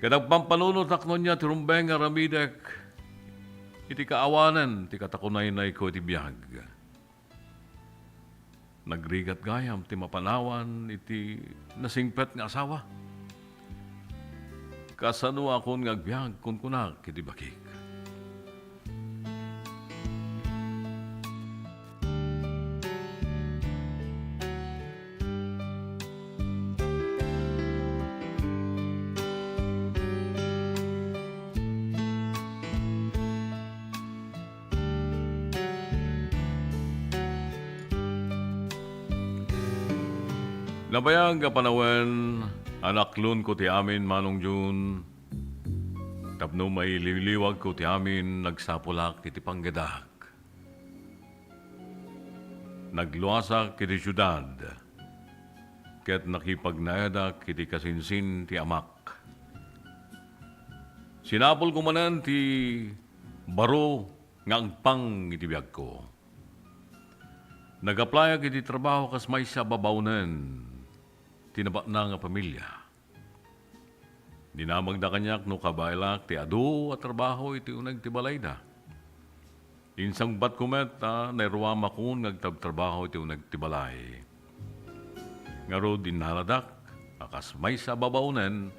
Ket agpampanunotak no ania ti rumbeng nga aramidek iti kaawanen ti katakunaynayko iti biag. Nagrigat gayam ti mapanawan iti nasingpet nga asawa. Kasanoakon nga agbiag, kunkunak iti bakik. Nabayag a panawen a naklonko ti amin, Manong Jun, tapno mailiwliwagko ti amin, nagsapulak iti panggedak. Nagluasak iti siudad ket nakipagnaedak iti kasinsin ti amak. Sinapulko manen ti baro nga agpang iti biagko. Nag-applyak iti trabaho kas maysa a babaonen ti nabatna nga pamilia. Dinamagda kaniak no kabaelak ti adu a trabaho iti uneg ti balayda. Insungbatko met a nairuamakon nga agtabtrabaho iti uneg ti balay. Ngarud, innaladak a kas maysa a babaonen,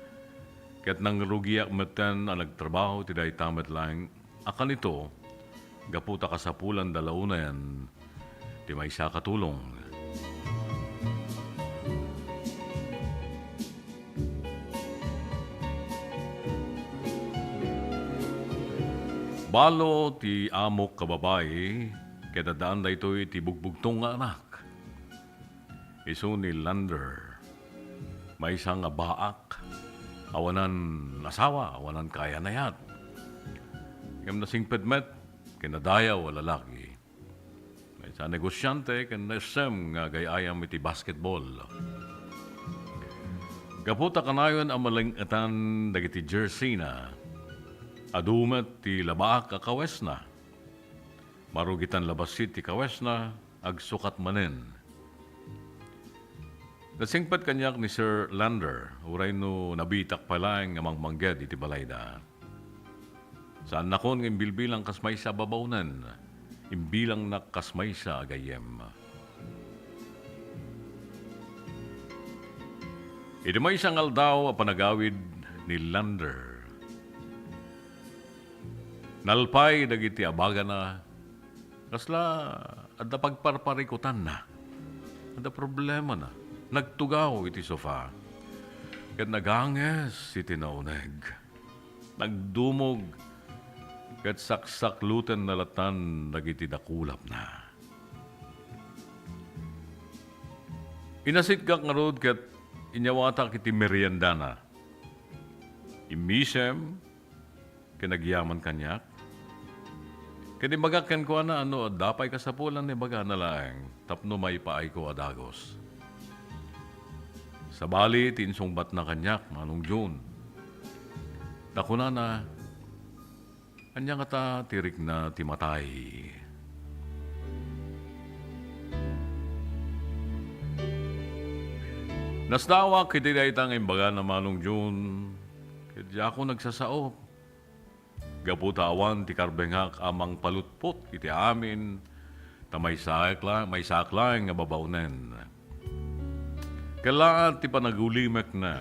ket nangrugiak metten a nagtrabaho iti dayta met laeng a kanito, gapu ta kasapulan da laonen ti maysa a katulong. Balo ti amok a babai, ket addaan daytoy ti bugbugtong nga anak. Isu ni Lander. Maysa nga baak, awanan asawa, awanan kayanayat. Ngem nasingpet met ken nadayaw a lalaki. Maysa a negosiante ken naessem nga agay-ayam iti basketball. Gapu ta kanayon a maleng-etan dagiti jersey-na, adu met ti labaak a kawesna. Marugitan la bassit ti kawesna, agsukat manen. Nasingpet kaniak ni Sir Lander, uray no nabitak pay laeng nga mangmangged iti balayda. Saannakon nga imbilbilang kas maysa a babaonen, imbilangnak kas maysa a gayyem. Iti maysa nga aldaw a panagawid ni Lander, nalpay dagiti abagana, kasla adda pagparparikutanna, adda problemana, nagtugaw iti sofa, ket naganges iti nauneg. Nagdumog ket saksaklutenna latan dagiti dakulapna. Inasitkak ngarud ket inyawatak iti meriendana. Immisem ken agyaman kaniak. Ket imbagak kenkuana a no adda pay kasapulan, ibagana laeng tapno maipaayko a dagus. Sabali ti insungbatna kaniak, Manong Jun. Ta kunana, ania ngata ti rikna ti matay? Nasdaawak iti dayta nga imbagana, Manong Jun, ket diakon agsasao. Gapu ta awan ti karbengak a mangpalutpot iti amin, ta maysaak la-, maysaak laeng nga babaonen. Kellaat ti panagulimekna,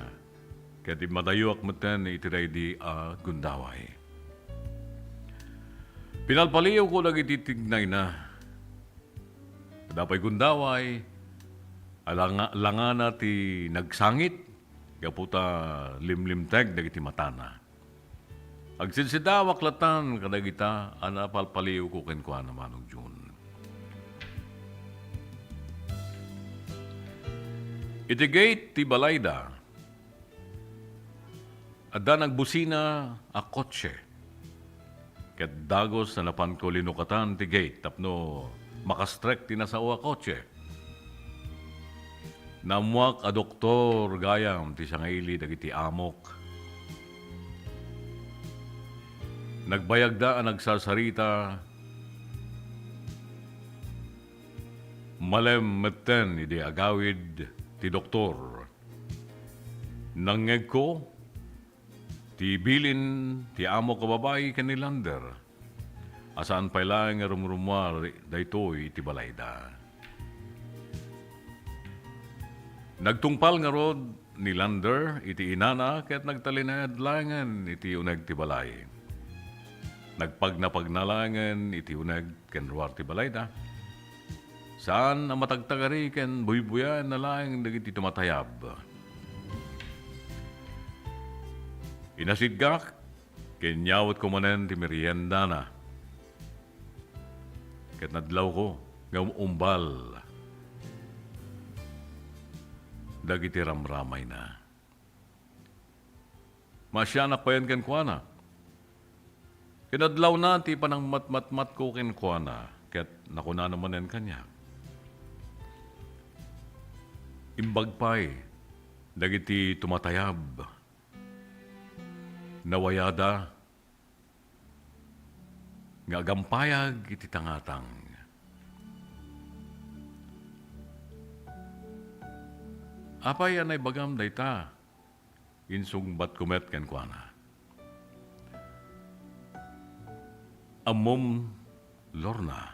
ket immadayoak metten iti daydi a gundaway. Pinalpaliwko dagiti tignayna. Adda pay gundaway, alanga-, langana ti nagsangit, gapu ta limlimteg dagiti matana. Agsidsidawak latan kadagita a napalpaliwko kenkuana, Manong Jun. Iti gate ti balayda, adda nagbusina a kotse. Ket dagus a napanko linukatan ti gate tapno makastrek ti nasao a kotse. Naammoak a doktor gayam ti sangaili dagiti amok. Nagbayagda a nagsasarita, malem metten idi agawid ti doktor. Nangngegko ti bilin ti amok a babai ken ni Lander a saan pay laeng nga rumrumuar daytoy iti balayda. Nagtungpal ngarud ni Lander iti inana ket nagtalinaed laengen iti uneg ti balay. Nagpagnapagna laengen iti uneg ken ruar ti balayda. Saan a matagtagari ken buybuyaenna laeng dagiti tumatayab. Inasidgak ken inyawetko manen ti meriendana. Ket nadlawko nga um-umbal dagiti ramramayna. Maasianak payen kenkuana. Kinadlawna ti panangmatmatmatko kenkuana, ket nakunana manen kaniak, "Imbag pay dagiti tumatayab, nawayada nga agampayag iti tangatang." "Apay a naibagam dayta?" insungbatko met kenkuana. "Ammom, Lorna,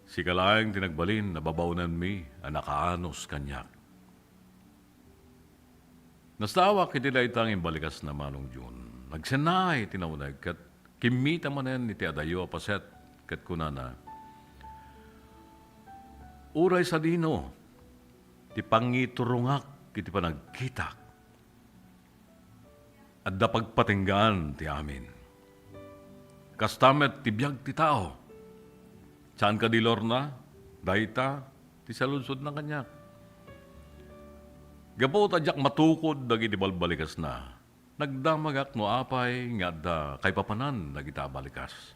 sika laeng ti nagbalin a babaonanmi a nakaanus kaniak." Nasawaak iti dayta nga imbalikasna, Manong Jun. Nagsennaay ti nauneg ket kimmita manen iti adayo a paset ket kunana, "Uray sadino ti pangiturongak iti panagkitak, adda pagpatinggaan ti amin. Kasta met ti biag ti tao. Saan kadi, Lorna, dayta ti saludsodna kaniak?" Gapu ta diak matukod dagiti balbalikasna, nagdamagak no apay nga adda kaipapanan dagita a balikas.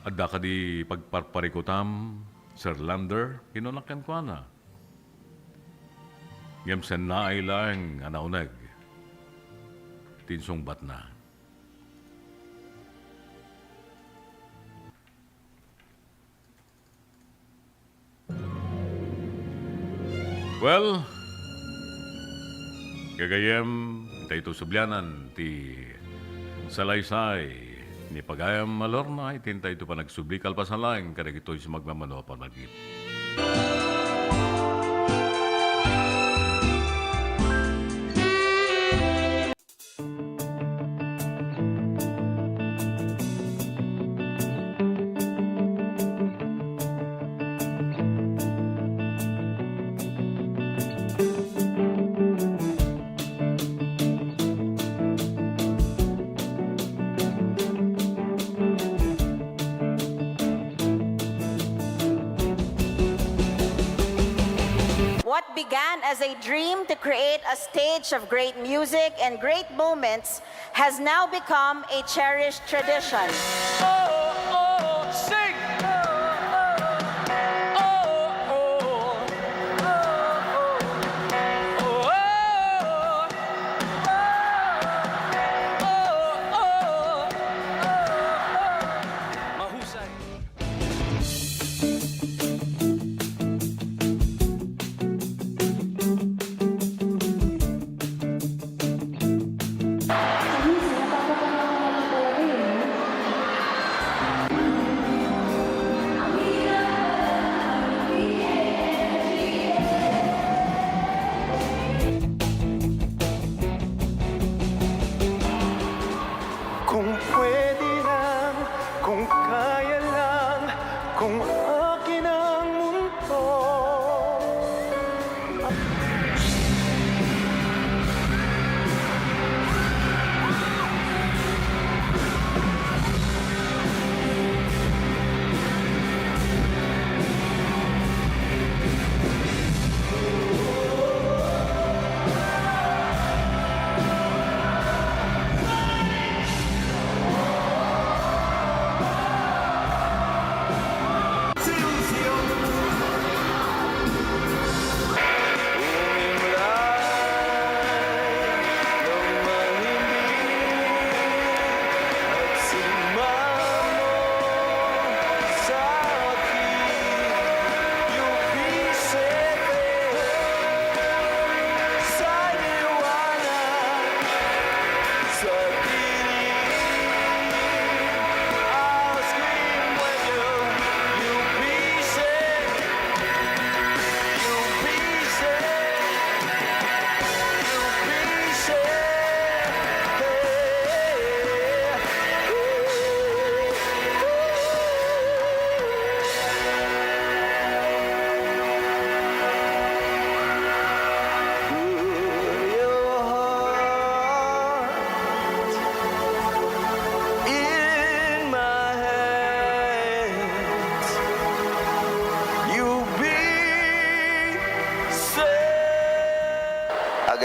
"Adda kadi pagparparikutam, Sir Lander?" kinuna kenkuana. Ngem sennaay laeng a nauneg ti insungbatna. Well, gagayyem, intayto sublianan ti salaysay ni pagayam a Lorna iti intayto panagsubli kalpasan laeng kadagitoy sumagmamano a panagip. What began as a dream to create a stage of great music and great moments has now become a cherished tradition. Oh, oh, sing! Oh, oh, oh, oh, oh, oh, oh, oh, oh, oh, oh, oh. Mahusay.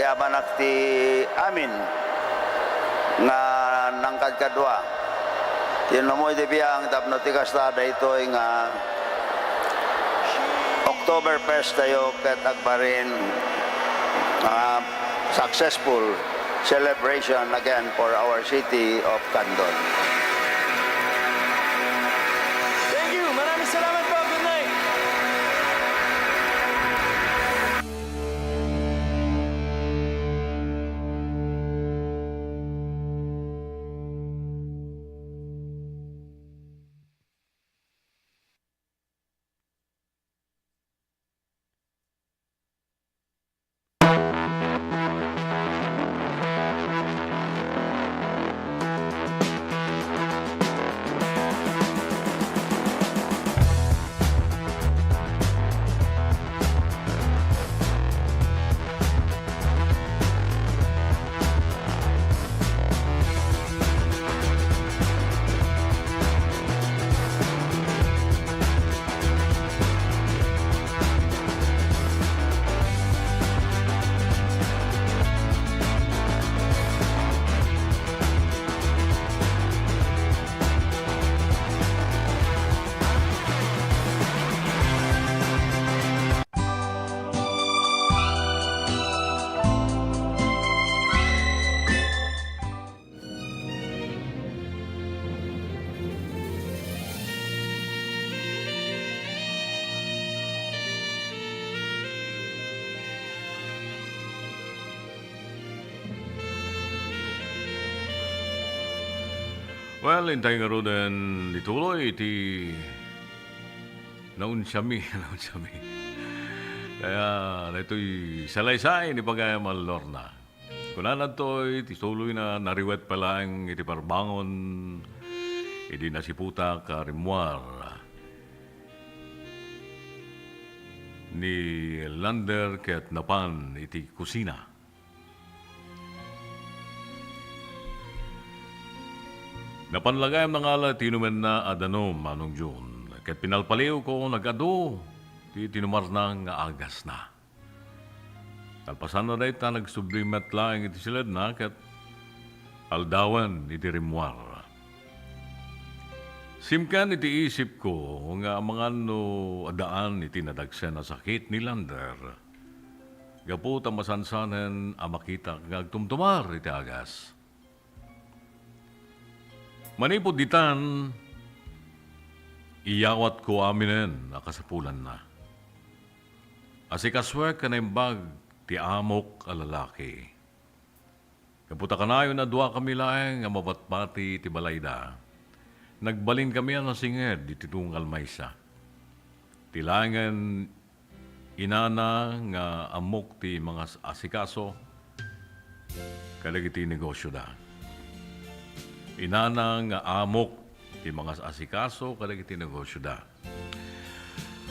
Yabanak ti amin nga nangkadkadua. Ti inummoy ti biang tapno ti kasta daytoy nga Oktoberfest tayo ket agbalin nga successful celebration again for our city of Candon. Thank you. Maraming salamat po. Good night. Well, intay ngaruden ituloy iti naunsiami, naunsiami. Kaya, daytoy salaysay ni Pagayam a Lorna. Kunana daytoy, ti tuloyna, nariwet pay laeng iti parbangon, idi nasiputak a rimmuar ni Lander ket napan iti kusina. Napan la gayam nangala ti inumenna a danum, Manong Jun, ket pinalpaliwko nag-adu ti tinumarna nga agasna. Kalpasanna dayta, nagsubli met laeng iti siledna ket aldawen iti rimmuar. Simken iti isipko nga amangan no addaan iti nadagsen a sakit ni Lander, gapu ta masansanen a makitak nga agtumtumar iti agas. Manipud ditan, iyawatko aminen a kasapulanna. Asikasuek a naimbag ti amok a lalaki. Gapu ta kanayon a duakami laeng a mabatbati iti balayda, nagbalinkami a nasinged iti tunggal maysa. Ti laengen inana nga ammok ti mangas-asikaso kadagiti negosioda. Inana nga amok ti mangas-asikaso kadagiti negosioda.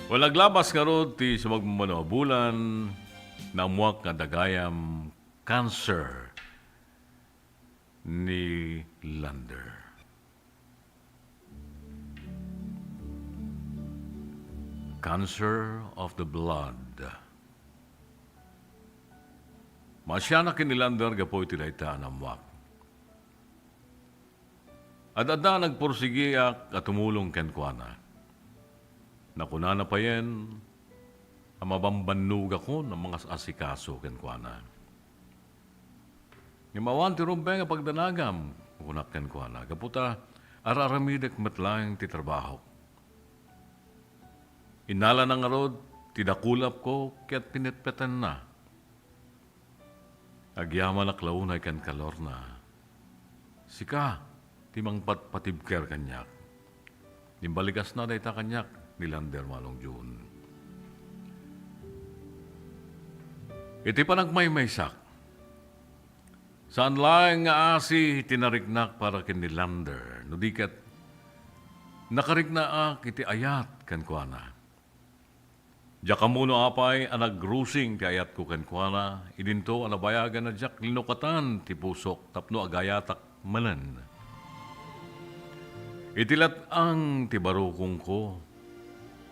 Wen, naglabas ngarud ti sumagmamano a bulan, naammuak nga adda gayam cancer ni Lander. Cancer of the blood. Maasianak ken ni Lander gapu iti dayta a naammuak. Ad-adda nagpursigiak a tumulong kenkuana. Nakunana payen a mabambannogakon a mangas-asikaso kenkuana. Ngem awan ti rumbeng a pagdanagam, kunak kenkuana, gapu ta ar-aramidek met laeng ti trabahok. Innalana ngarud ti dakulapko ket pinetpetenna. Agyamanak la unay kenka, Lorna. Sika ti mangpatpatibker kaniak. Imbaligasna dayta kaniak ni Lander, Manong Jun. Iti panagmaymaysak, saan laeng nga asi ti nariknak para ken ni Lander, no di ket nakariknaak iti ayat kenkuana. Diak ammo no apay a nagrusing ti ayatko kenkuana, idinto a nabayagan a diak linukatan ti pusok tapno agayatak manen. Iti lat-ang ti barukongko,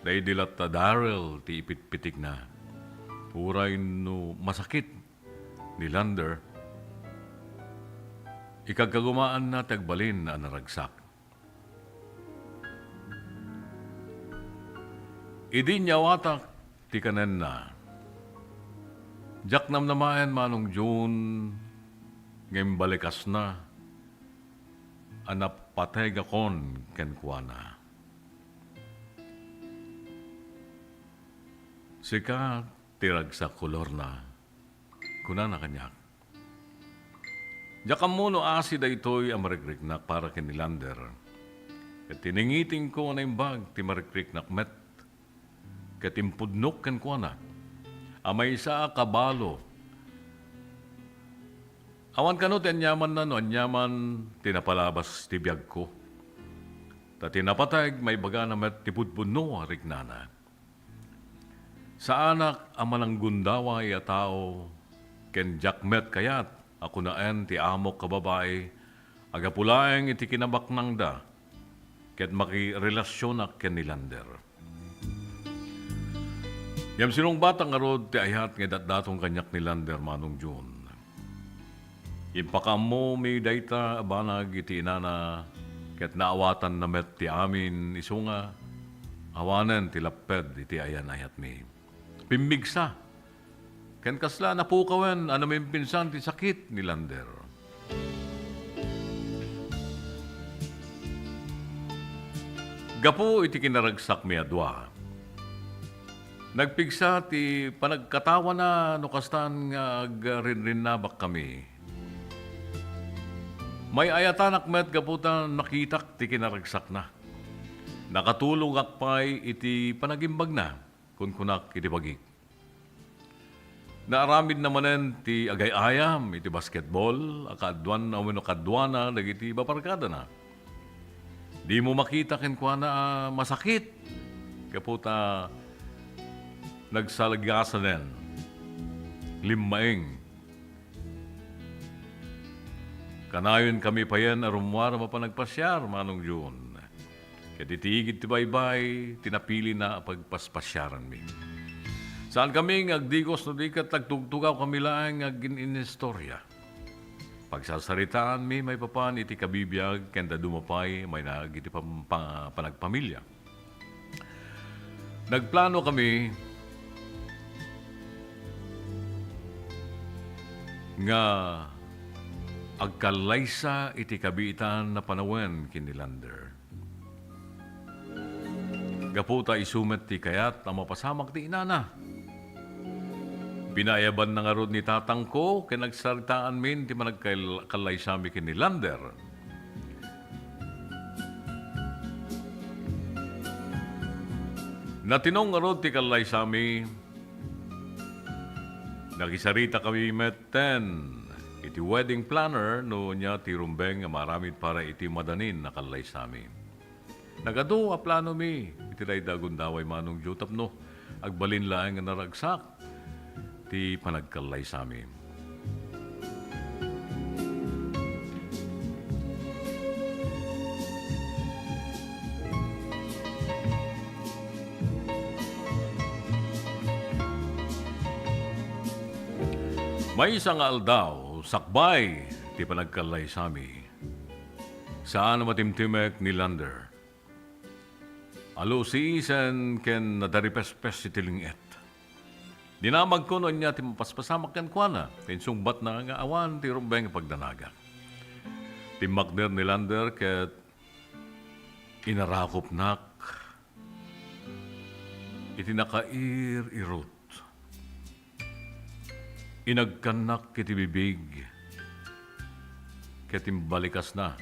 daydi latta Daryl ti ipitpitikna. Uray no masakit ni Lander, ikagkagumaanna ti agbalin a naragsak. Idi inyawatak ti kanenna, diak namnamaen, Manong Jun, nga imbalikasna a napateg akon kenkuana. "Sika ti ragsak, Kolorna," kunana kaniak. Diak ammo no asi daytoy a marikriknak para ken ni Lander. Ket tiningitingko a naimbag ti marikriknak met. Ket impudnok kenkuana a maysa a kabalo. Awan kano ti aniamanna no aniaman ti napalabas ti biagko. Ta ti napateg, maibagana met ti pudpudno a riknana. Saanak a mananggundaway a tao, ken diak met kayat a kunaen ti amok a babai a gapu laeng iti kinabaknangda ket makirelasionak ken ni Lander. Ngem sinungbatak ngarud ti ayat nga idatdaton kaniak ni Lander, Manong Jun. Impakaammomi dayta a banag iti inana, ket naawatanna met ti amin, isu nga awanen ti lapped iti ayan-ayatmi. Pimmigsa ken kasla napukawen a numimpinsan ti sakit ni Lander. Gapu iti kinaragsakmi a dua, nagpigsa ti panagkatawana no kastan nga agrinrinnabakkami. May-ayatanak met gapu ta nakitak ti kinaragsakna. Nakatulogak pay iti panagimbagna, kunkunak iti bagik. Naaramidna manen ti agay-ayam iti basketball a kaaduanna wenno kaduana dagiti babarkadana. Dimo makita kenkuana a masakit gapu ta nagsaligasanen. Limmaing. Kanayonkami payen a rummuar a mapan agpasiar, Manong Jun. Ket iti igid ti baybay, ti napilina a pagpaspasiaranmi. Saankami nga agdigos no di ket agtugtugawkami laeng nga agin-inistorya. Pagsasaritaanmi maipapan iti kabibiag ken dadduma pay mainaag iti pam-, pa-, panagpamilia. Nagplanokami nga agkallaysa iti kabiitan a panawen ken ni Lander. Gapu ta isu met ti kayat a mapasamak ti inana. Pinaayabanna ngarud ni tatangko ken nagsaritaanmin ti panagkal-, kallaysami ken ni Lander. Natinong ngarud ti kallaysami. Nakisaritakami metten iti wedding planner no ania ti rumbeng a maaramid para iti madanin a kallaysami. Nagadu a planomi iti dayta a gundaway, Manong Joe, tapno agbalin laeng a naragsak ti panagkallaysami. Maysa nga aldaw, sakbay ti panagkallaysami, saan a matimtimek ni Lander. Alusiisen ken nadaripespes iti ling-et. Dinamagko no ania ti mapaspasamak kenkuana, ta insungbatna nga awan ti rumbeng a pagdanagak. Timmakder ni Lander ket inarakopnak iti nakair-irut. Inagkannak iti bibig ket imbalikasna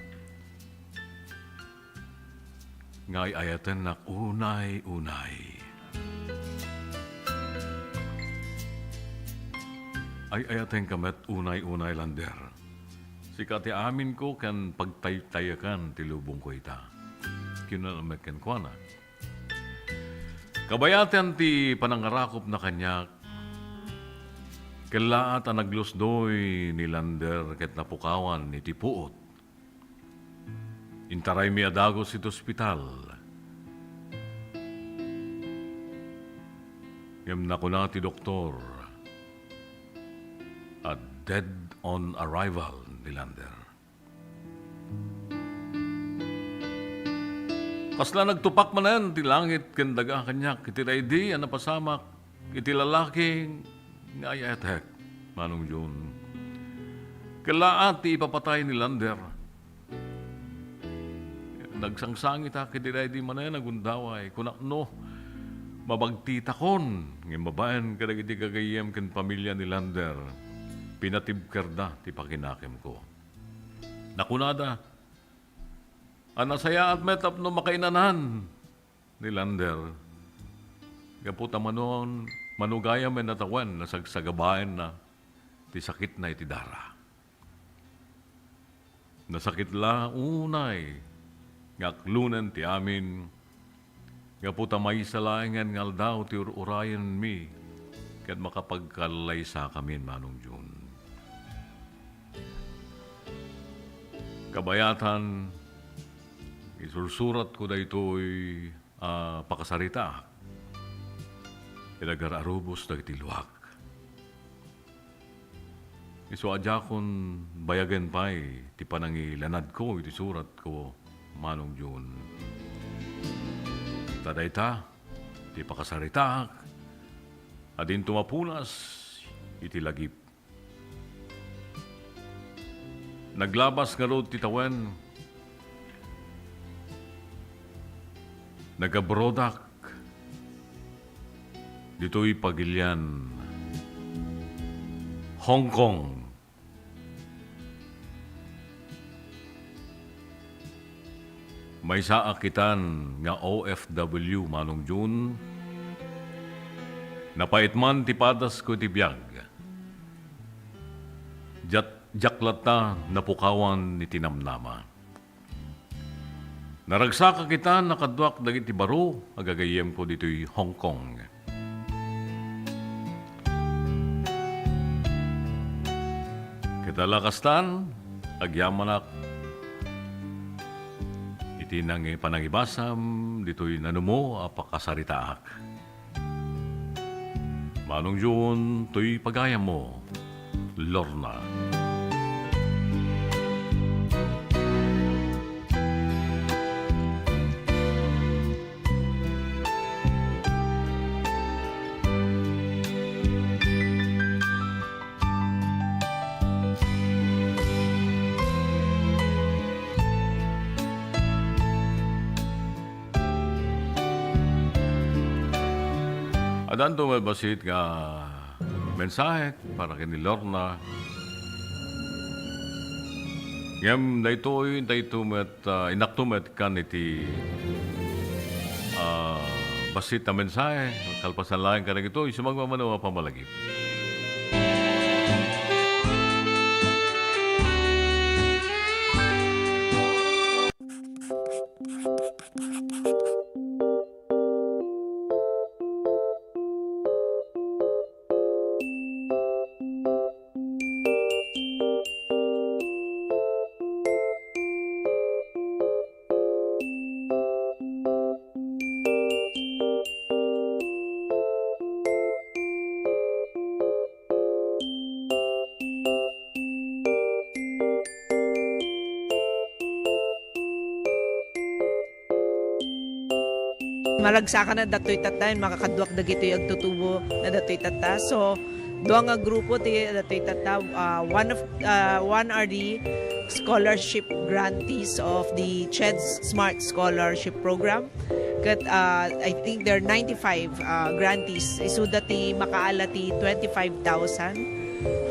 nga ay-ayatennak unay-unay. Ay-ayatenka met unay-unay, Lander. Sika ti aminko ken pagtaytayekan ti lubongko ita. Kinuna met kenkuana. Kabayatan ti panangarakopna kaniak, kellaat a naglusdoy ni Lander ket napukawan iti puot. Intaraymi a dagus iti ospital. Ngem nakuna ti doktor, "Ad-, Dead on arrival ni Lander. Kasla nagtupak manen ti langit ken daga kaniak iti daydi a napasamak iti lalaki nga ay-ayatek, Manong Jun. Kellaat ti ipapatay ni Lander. Nagsangsangitak iti daydi manen a gundaway. Kunak no mabagtitakon, ngem babaen kadagiti gagayyem ken pamilia ni Lander, pinatibkerda ti pakinakemko. Nakunada a nasayaat met tapno makainanan ni Lander gapu ta manon, mano gayam a natawen, nasagsagabaenna ti sakitna iti dara. Nasakit la unay nga aklonen ti amin, gapu ta maysa laengen nga aldaw ti ur-urayenmi ket makapagkallaysakamin, Manong Jun. Kabayatan, isursuratko daytoy a pakasaritaak iti agar-arubos dagiti luak. Isu a diakon bayagen pay ti panangilanadko iti suratko, Manong Jun. Ta dayta ti pakasaritaak a dinto mapunas iti lagip. Naglabas ngarud ti tawen. Nagabrodak ditoy pagilian Hong Kong. Maysa a kitan nga O F W, Manong Jun. Napait man ti padasko iti biag. Diak, diak latta napukawan iti namnama. Naragsak a kitan a kaduak dagiti baro a gagayyemko ditoy Hong Kong. Ket ala kastan, agyamanak iti nangi-, panangibasam ditoy nanumo a pakasaritaak. Manong Jun, toy pagayammo, Lorna. Adanto met bassit nga mensahe para ken ni Lorna. Ngem daytoy, daytoy met, ah, inakto met kan iti, ah, bassit a mensahe. Kalpasan laeng kadagitoy, sumagmamano a pammalagip. Maragsakan a datoy tatta, makakaduak dagitoy agtutubo na datoy tatta. So, dua nga grupo ti datoy tatta. Ah, one of, ah, one are the scholarship grantees of the CHED Smart Scholarship Program. Ket, ah, I think there are ninety-five, ah, grantees. Isuda ti makaala ti twenty-five thousand.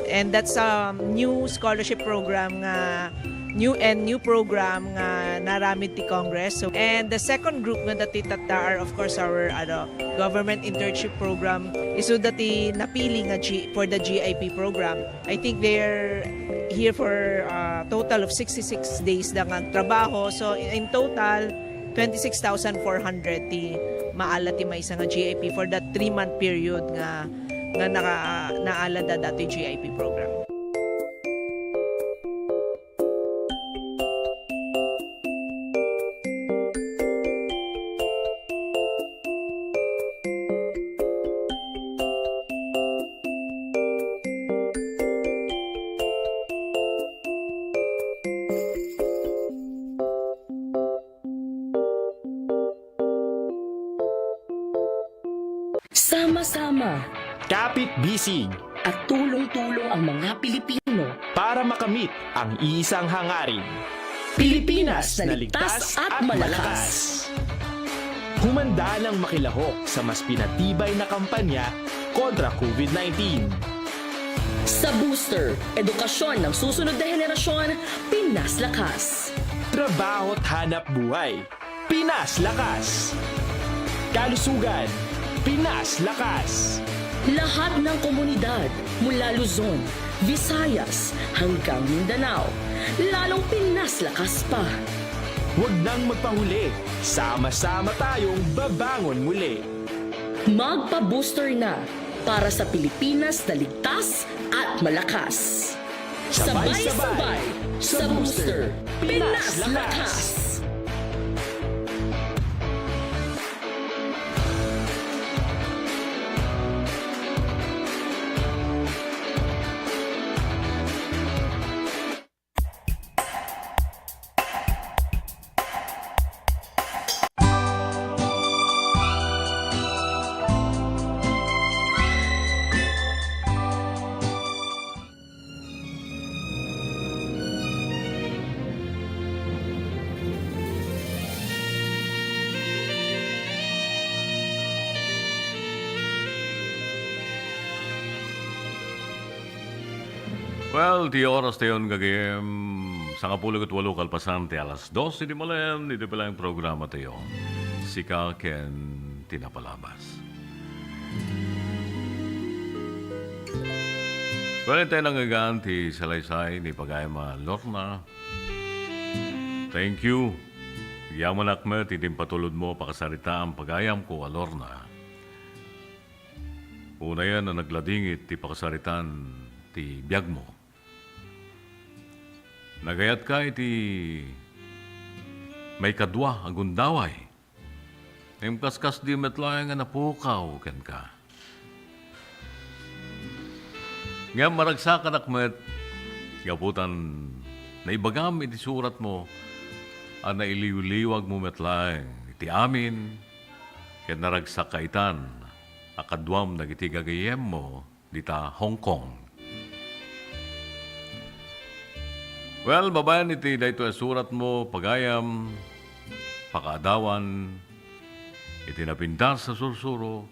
And that's a new scholarship program nga, new and new program nga naramid ti Congress. So, and the second group nga datoy tatta are, of course, our, ano, government internship program. Isuda ti napili nga G-, for the G I P program. I think they're here for a total of sixty-six days da nga trabaho. So, in total, twenty-six thousand four hundred ti maala ti maysa nga G I P for that three-month period nga, nga naka-, naala da datoy G I P program. Sama-sama. Kapit-bisig. At tulong-tulong ang mga Pilipino. Para makamit ang iisang hangarin. Pilipinas na ligtas at malakas. Humanda nang makilahok sa mas pinatibay na kampanya kontra COVID nineteen. Sa Booster, edukasyon ng susunod na henerasyon, Pinas Lakas. Trabaho at hanap buhay, Pinas Lakas. Kalusugan, Pinas Lakas. Lahat ng komunidad, mula Luzon, Visayas, hanggang Mindanao, lalong Pinas Lakas pa. Huwag nang magpahuli, sama-sama tayong babangon muli. Magpa-booster na para sa Pilipinas na ligtas at malakas. Sabay-sabay sa Booster, Pinas Lakas. Well, ti oras tayon gagayem, sangapulo ket walo kalpasan ti alas dos idi manen, idi pay laeng programa tayo, Sika ken ti Napalabas. Well, intay nangngegan ti salaysay ni pagayam a Lorna. Thank you. Agyamanak met iti impatulod mo a pakasaritaan, pagayamko a Lorna. Unayen a nagladingit ti pakasaritaan ti biagmo. Nagayatka iti maikadua a gundaway. Ngem kaskasdi met laeng a napukaw kenka. Ngem maragsakanak met, gapu ta naibagam iti suratmo a nailiwliwagmo met laeng iti amin, ket naragsakka itan a kaduam dagiti gagayyemmo dita Hong Kong. Well, babaen iti daytoy a suratmo, pagayam, pakaadawan iti napintas a sursuro,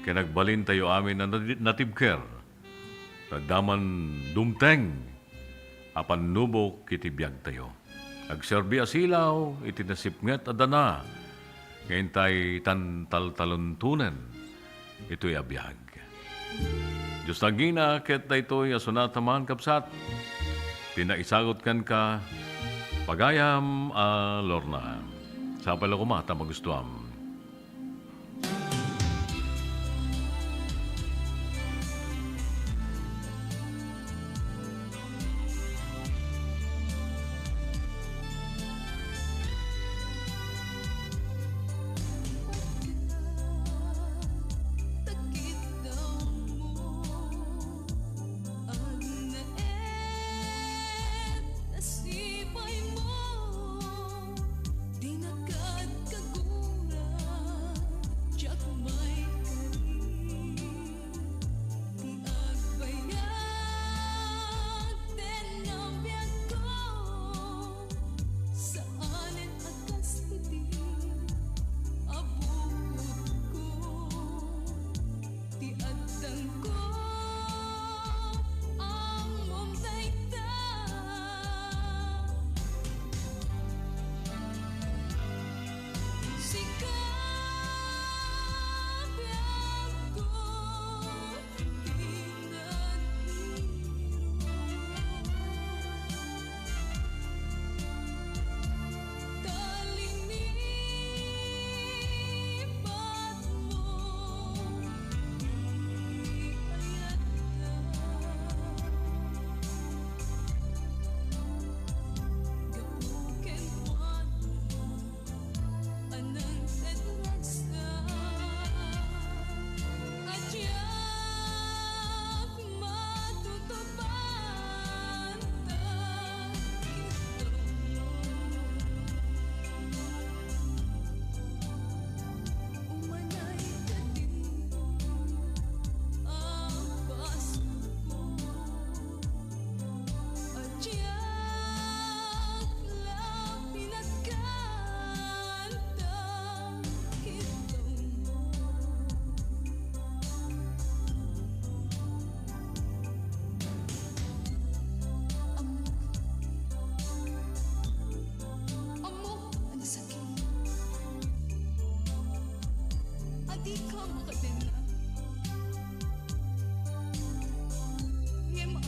ken agbalintayo amin a nati-, natibker. Adda man dumteng a pannubok iti biagtayo. Agserbi a silaw iti nasipnget a dana nga intay tantaltalontonen itoy a biag. Dios nagina ket daytoy a sonata man, kabsat, ti naisagut kenka, pagayam a Lorna. Sapay la koma ta magustuam.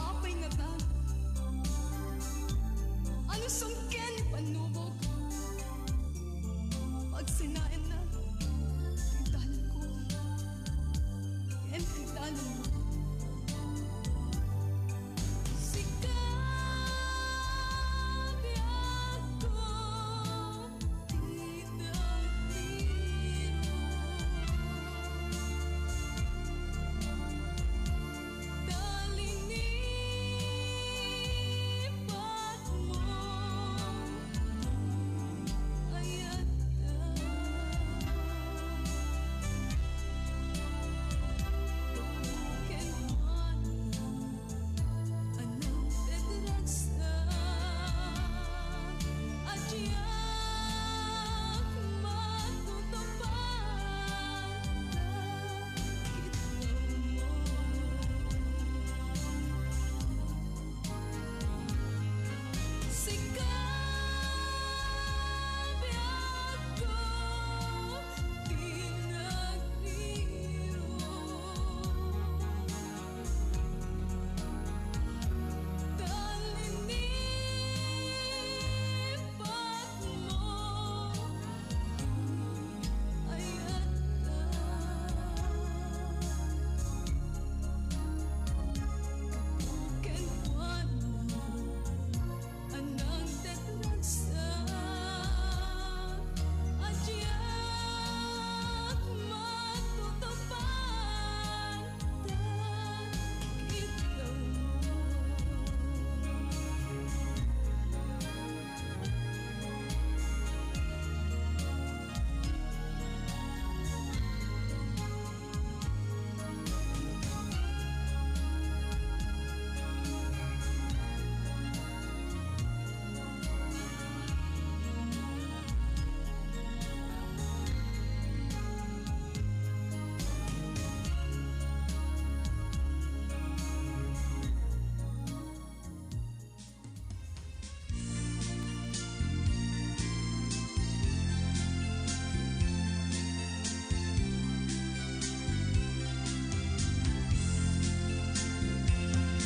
Apay ngata? Ano sumken pannubok? Pagsinaenna ti dalanko ken ti dalanmo. Sika, biagko,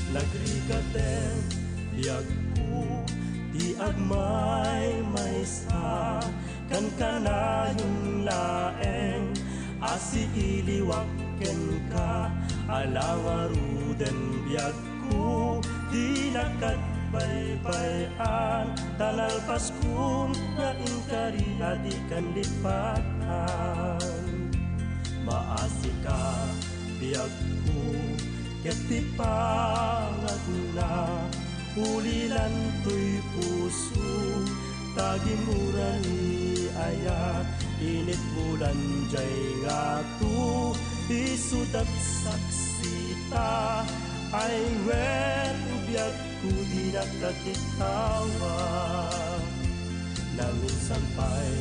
Nagrikaten, biagko, ti agmaymaysa, kankanayon laeng a siiliwak kenka, ala ngaruden, biag ko, dinak agbaybay-an, ta nalpaskon nga inkari a dikan lipatan. Maasika, biagko, ket ti pangagna, ulilan toy puso, ta gimura ni ayat, init bulan jay ngato, isudat saksita, ay wen, biagko, dinak kakitawa. Naminsan pay,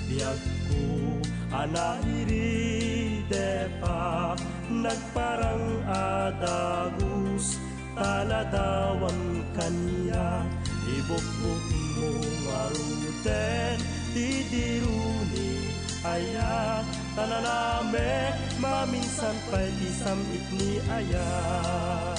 biagko, a nairide pa, nagparang a dagus, taladawam kaniak, ibukbukmo ngaruden ti diru ni ayat, ta nalamek maminsan pay ti sam-it ni ayat.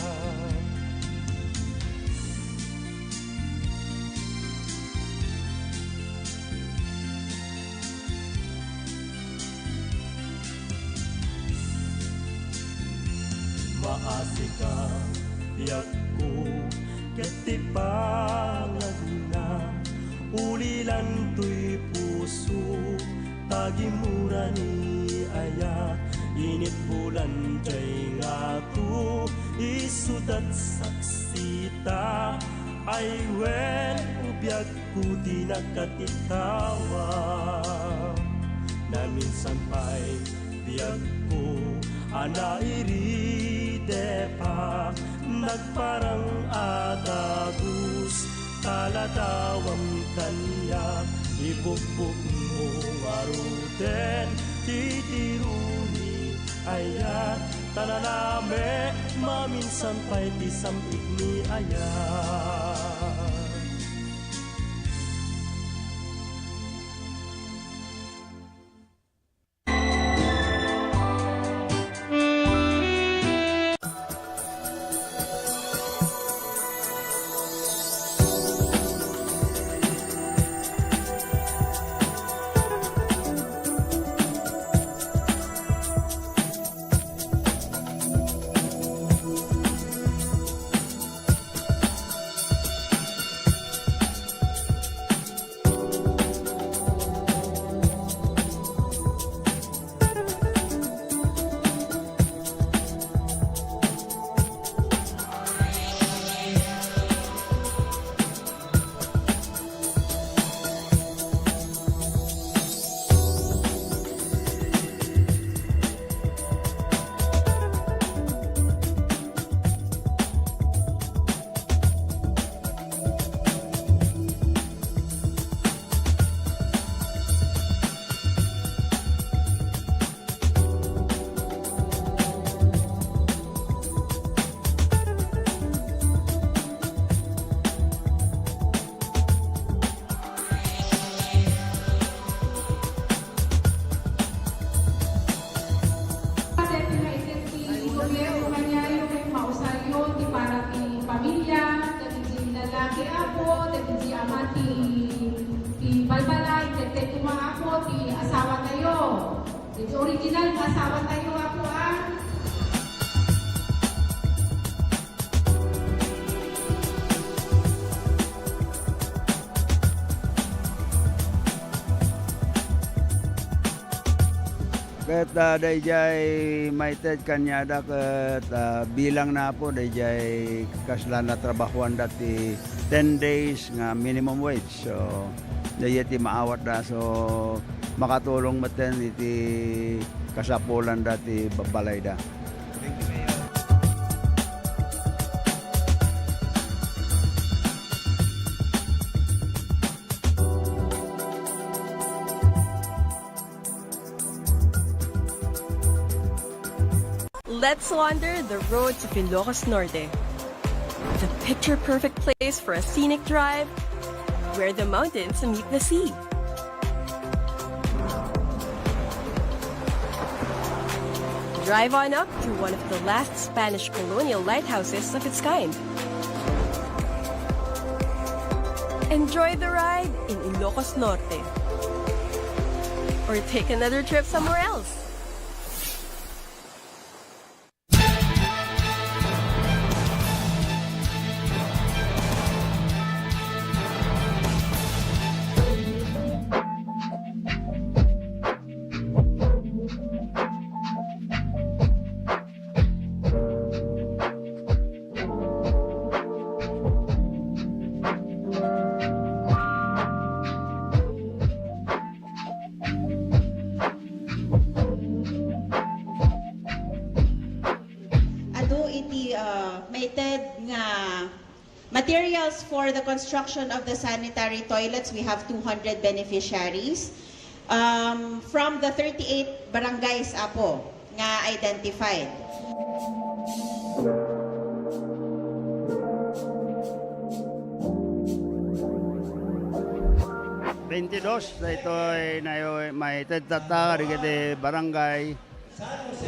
Maasika, biagko, ket ti pangagna, ulilan toy puso, ta gimura ni ayat, init bulan jay ngato, isudat saksita, ay wen, biag ko dinak kakitawa. Naminsan pay, biagko, a nairide pa, nagparang a dagus, taladawam kaniak, ibukbukmo ngaruden ti diru ni ayat, ta nalamek maminsan pay ti sam-it ni ayat. Kuya, kaniayo ket mausaryo ti para ti pamilya, dagiti lalaki, Apo, dagiti ama ti, ti balbalay, ket koma, Apo, ti asawatayo. Iti original nga asawatayo, Apo, a. Ket, ah, daydiay maited kaniada ket, ah, bilangna, Apo, daydiay kasla natrabahoanda ti ten days nga minimum wage. So, daydiay ti maawatda. So, makatulong metten iti kasapulanda ti babbalayda. Let's wander the roads of Ilocos Norte. The picture-perfect place for a scenic drive, where the mountains meet the sea. Drive on up to one of the last Spanish colonial lighthouses of its kind. Enjoy the ride in Ilocos Norte. Or take another trip somewhere else. Adu iti, uh, maited nga materials for the construction of the sanitary toilets. We have two hundred beneficiaries. Um, from the thirty-eight barangays, Apo, nga identified. Twenty-dos, daytoy nayo-, maited tatta kadagiti barangay,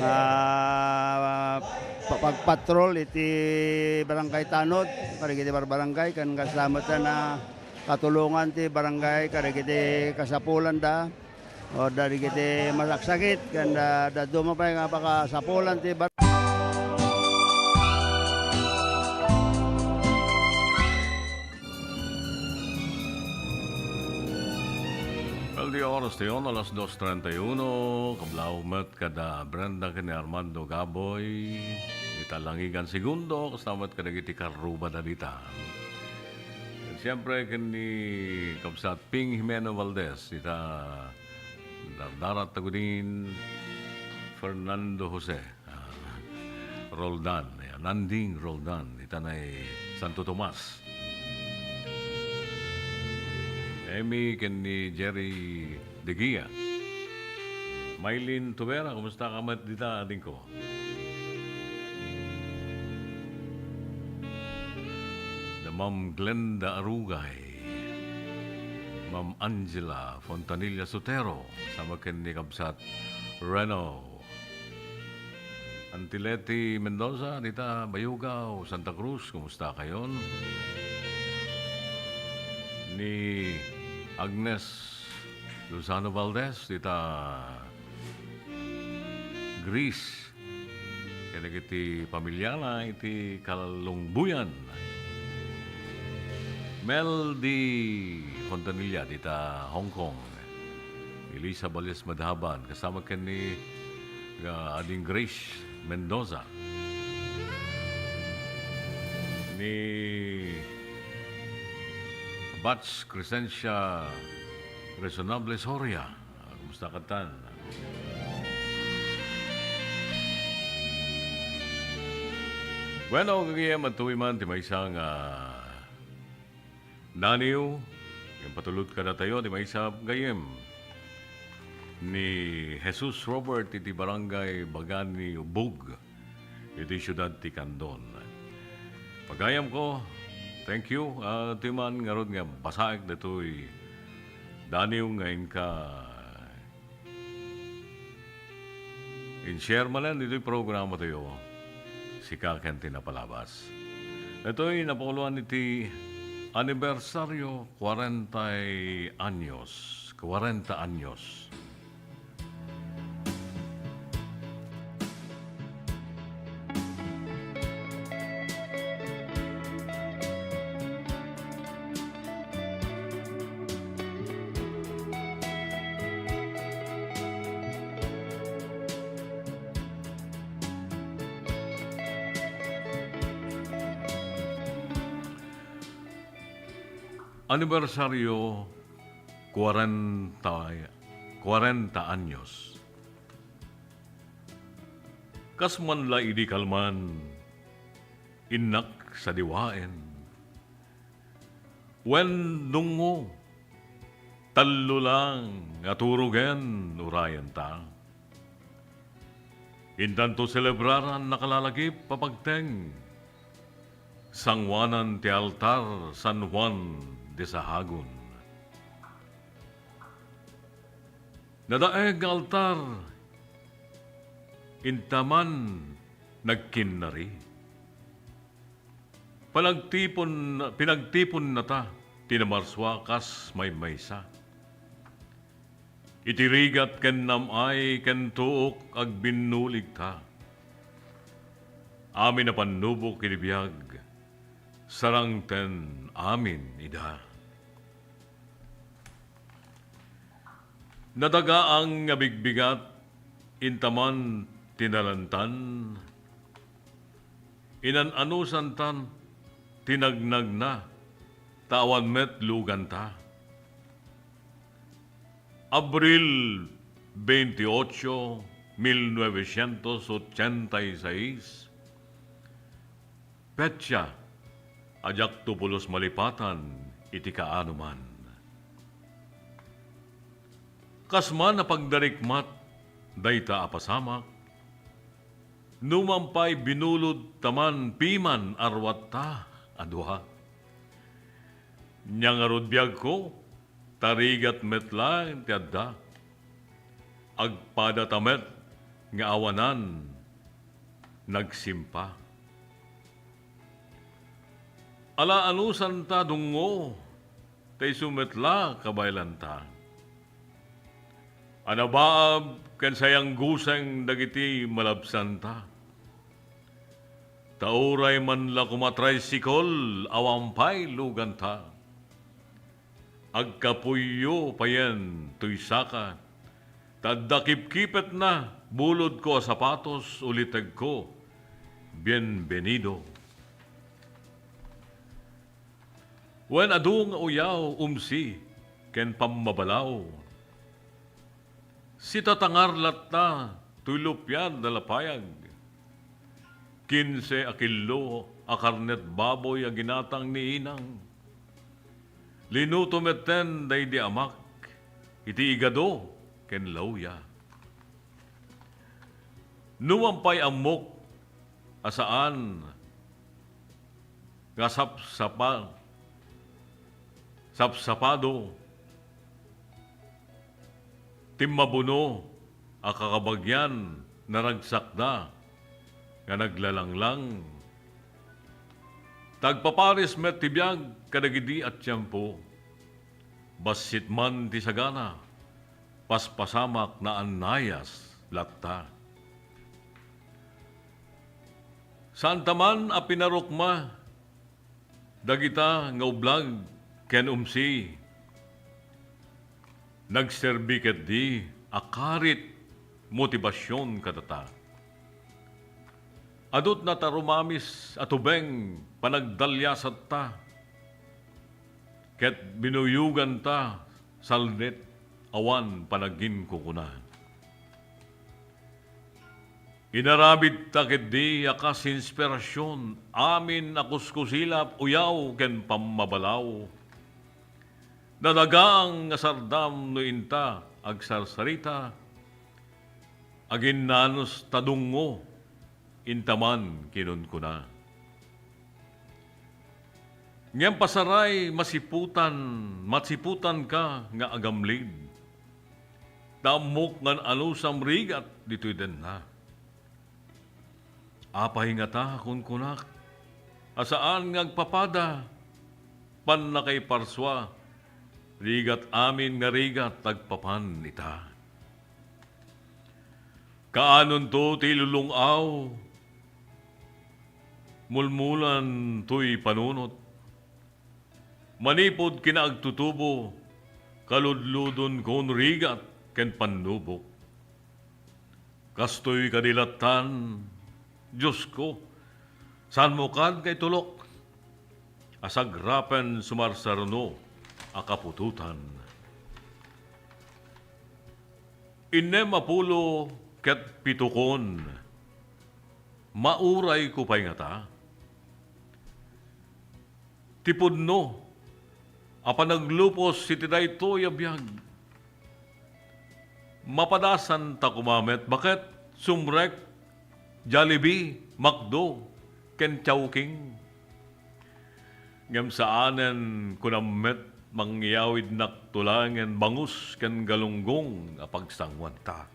ah, pa-, pagpatrol iti Barangay Tanod, kadagiti barbarangay, ken kasla met a katulongan ti barangay kadagiti kasapulanda, o kadagiti masaksakit, ken, ah, dadduma pay nga pakasapulan ti bar- Well, di oras tayo, alas dos treinta y uno, kablaw met kada Brenda ken ni Armando Gaboy, ita Langigan Segundo, kasla met kadagiti karrubada dita. Ken siempre, ken ni Kabsat Ping Jimeno Valdez, ita Dardarat Tagudin, Fernando Jose. Ah, Roldan, ayan, Nanding Roldan, ita nay Santo Tomas. Emmy ken ni Jerry De Guia. Mylene Tubera, kumusta ka met dita, adingko? Da Ma'am Glenda Arugay, Ma'am Angela Fontanilla Sotero, sama ken ni Kabsat Reno. Auntie Leti Mendoza, dita Bayugaw, Santa Cruz, kumusta kayon? Ni Agnes Lozano Valdez, dita Greece, ken dagiti pamilyana iti Kalungbuyan. Mel di Fontanilla, dita Hong Kong. Elisa Balles Madhaban, kasama ken ni, ah, Ading Grace Mendoza. Ni Bats Crescencia Resonable Soria. Ah, kumusta katan? Bueno, gagayem, adtoy man ti maysa nga Naniw, impatulod kadatayo ti maysa a gayyem ni Jesus Robert iti Barangay Bagan ni Ubog iti siudad ti Candon. Pagayamko, thank you. Ah, ti man ngarud nga basaek datoy naniw nga inka In-share manen ditoy programa tayo. Sika ken ti napalabas. Daytoy napauluan iti anibersaryo, cuarenta años, cuarenta años. Anibersaryo, cuarenta, cuarenta años. Kas man la idi kalman, innak sadiwaen. Wen dungngo, tallo lang a turogen urayenta. Intanto selebraran nakalalagip a pagteng, sanguanan ti altar San Juan de Sahagun. Nadaeg nga altar, inta man nagkinnari. Panagtipon, pinagtiponnata ti namarsua kas maymaysa. Iti rigat ken nam-ay ken tuok agbinnuligta. Amin a pannubok iti biag, sarangten amin ida. Nadagaang nga bigbigat, inta man ti nalantan, inan-anusantan ti nagnagna, ta awan met luganta. Abril veintiocho, mil novecientos ochenta y seis, petsa a diakto pulos malipatan iti kaanoman. Kas man a pagdarikmat dayta a pasamak, numan pay binulodta man piman a ruatta a dua. Nia ngarud biagko, ta rigat met laeng ti adda. Agpadata met nga awanan nagsimpa. Ala anusanta dungngo, ta isu met la kabaelanta. A nabaab ken sayangguseng dagiti malabsanta. Ta uray man la koma tricycle, awan pay luganta. Agkapuyyo payen toy saka, ta adda kipkipetna, bulodko a sapatos, ulitegko, bienvenido. Wen adu nga uyaw, umsi, ken pammabalaw. Sitatangar latta toy luppiad a lapayag. Kinse a kilo a karnet baboy a ginatang ni inang. Linuto metten daydi amak iti igado ken lawya. Numan pay ammok a saan nga sapsapa-, sapsapado, timmabuno a kakabagian, naragsakda nga naglalanglang. Ta agpaparis met ti biag kadagidi a tiempo. Bassit man ti sagana, paspasamak naannayas latta. Saanta man a pinarukma dagita nga ublag ken umsi. Nagserbi ketdi a karit, motibasion kadata. Adutna ta rumamis a tubeng panagdaliasatta, ket binuyoganta salnit awan panaginkukuna. Inaramidta ketdi a kas inspirasion amin a kuskusilap, uyaw, ken pammabalaw. Nadagaang nga sardam no inta agsarsarita, aginnanus ta dungngo, inta man kinunkuna. Ngem pasaray, masiputan, masiputanka nga agamlid. Ta ammok nga an-anusam rigat ditoy denna. Apay ngata, kunkunak, a saan nga agpapada, pannakaiparsua, rigat amin nga rigat agpapan ita. Kaanonto ti ilulung-aw, mulmulan toy panunot. Manipud kinaagtutubo, kaludludonkon rigat ken pannubok. Kastoy kadi lattan, Diosko, saanmo kad nga itulok a sagrapen sumarsarno a kaputotan. Innem a pulo ket pitokon, maurayko pay ngata. Ti pudno a panaglupos iti daytoy a biag. Mapadasanta koma met baket sumrek Jollibee, McDo, ken Chowking. Ngem saanen kunam met mangyawidnak tulangen bangus ken galunggong a pagsanguanta.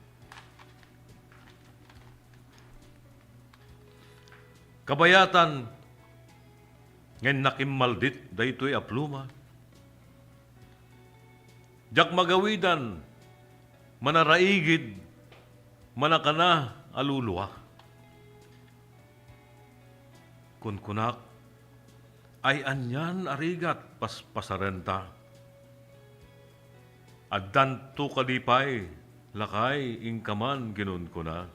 Kabayatan nga innak immaldit daytoy a pluma. Diak magawidan, manaraigid, manakana a lulua. Kunkunak, ay-anian a rigat paspasarenta. Addanto kadi pay, lakay, inka man kinunkuna.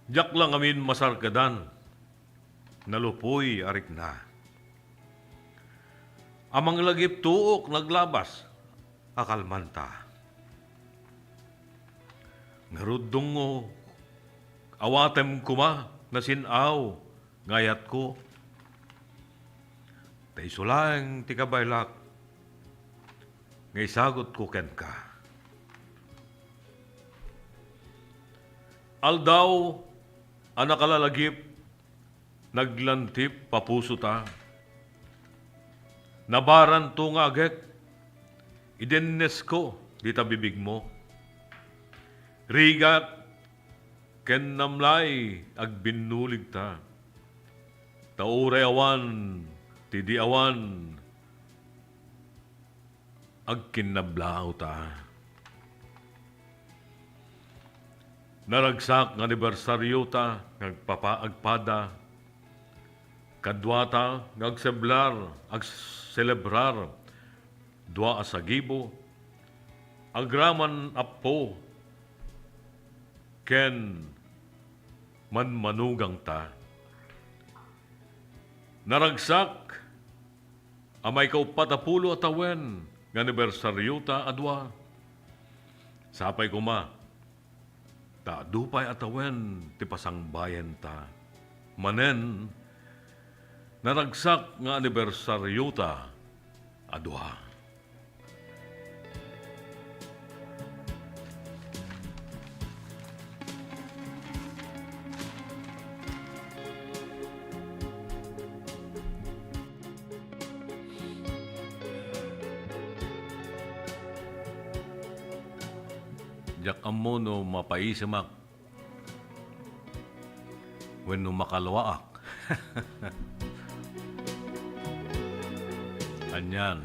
Diak la ngamin masarkadan, nalupoy a rikna. A manglagip tuok naglabas a kalmanta. Ngarud dungngo, awatem koma nasin-aw nga ayatko. Ta isu laeng ti kabaelak nga isagutko kenka. Aldaw a nakalalagip, naglantip a pusota. Nabaranto nga agek, idennesko dita bibigmo. Rigat ken namlay agbinnuligta. Ta uray awan ti di awan, agkinnablaawta. Naragsak nga anibersariota nga agpapa-, agpada. Kaduata nga agseblar-, agselebrar dua a sagibo, agraman appo ken manmanugangta. Naragsak a maikauppat a pulo a tawen nga anibersariota a dua. Sapay koma, ta adu pay a tawen ti pasangbayenta. Manen, naragsak nga anibersariota a dua. Diak ammo no mapaisemak wenno makaluaak. Anian.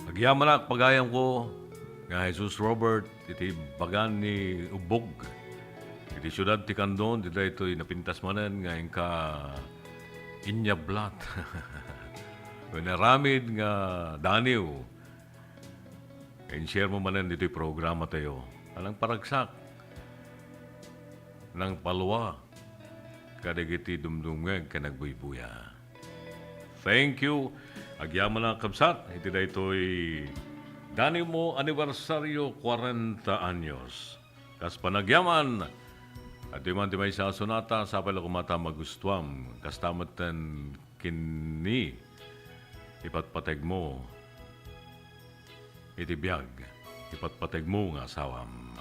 Agyamanak, pagayamko, nga Jesus Robert, iti bagan ni Ubbog, iti siudad ti Candon, iti daytoy napintas manen nga inka inyablat. Wen aramid nga daniw, in-share mo manen ditoy programa tayo. Alang paragsak, nang palwa, kadagiti dumdumngeg ken agbuybuya. Thank you. Agyamanak, kabsat, iti daytoy daniwmo anibersaryo, kwarenta anyos. Kas panagyaman, adtoy man ti maysa a sonata, sapay la koma ta magustuam. Kasta metten kinni, ipatpategmo iti biag, ipatpategmo nga asawam.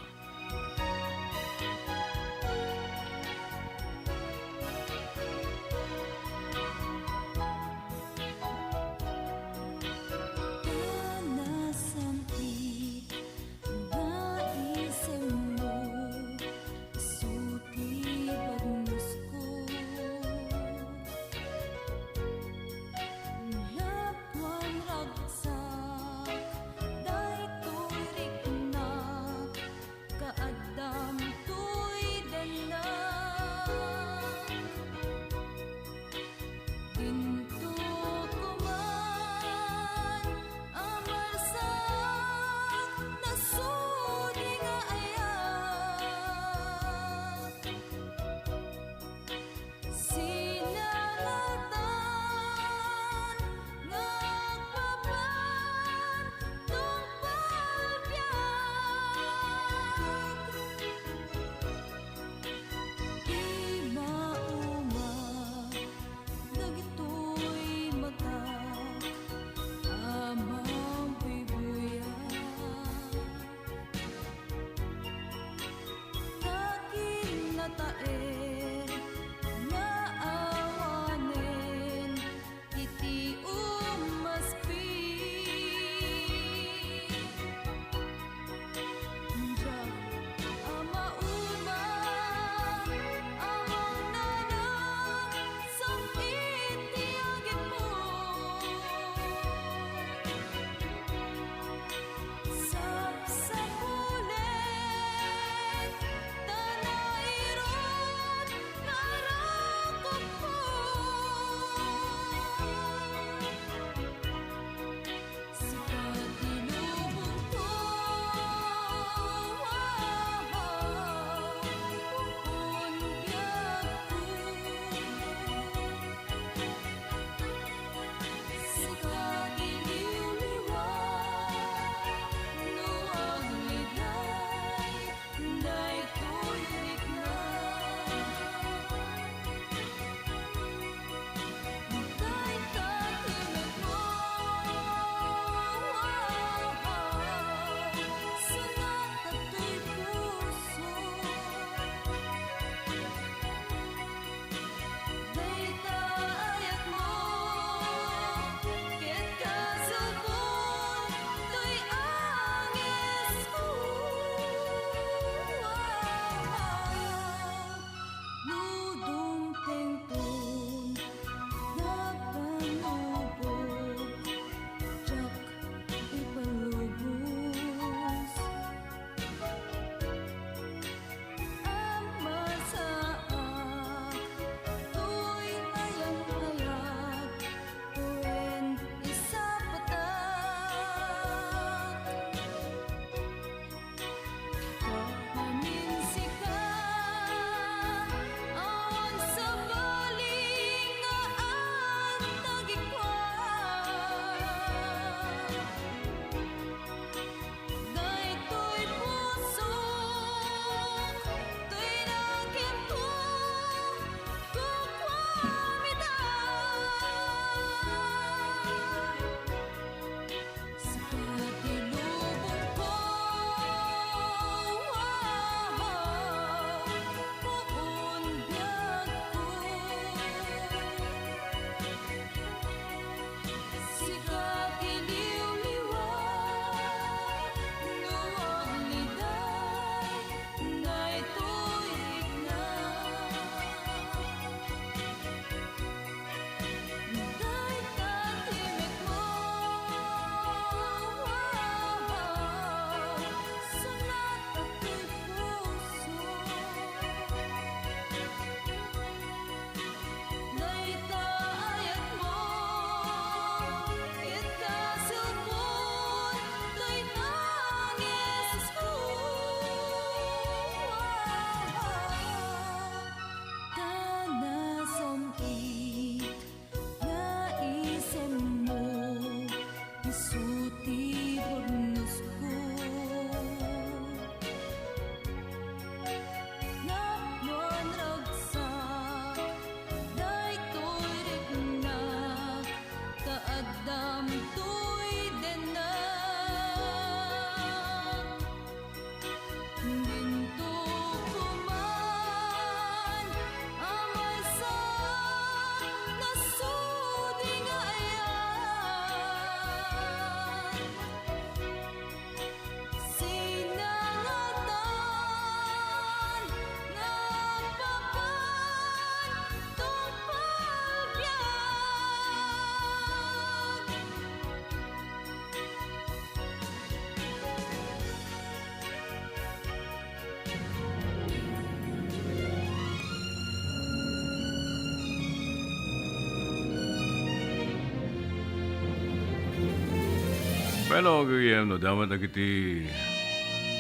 Hello, gayam, no, damat dagiti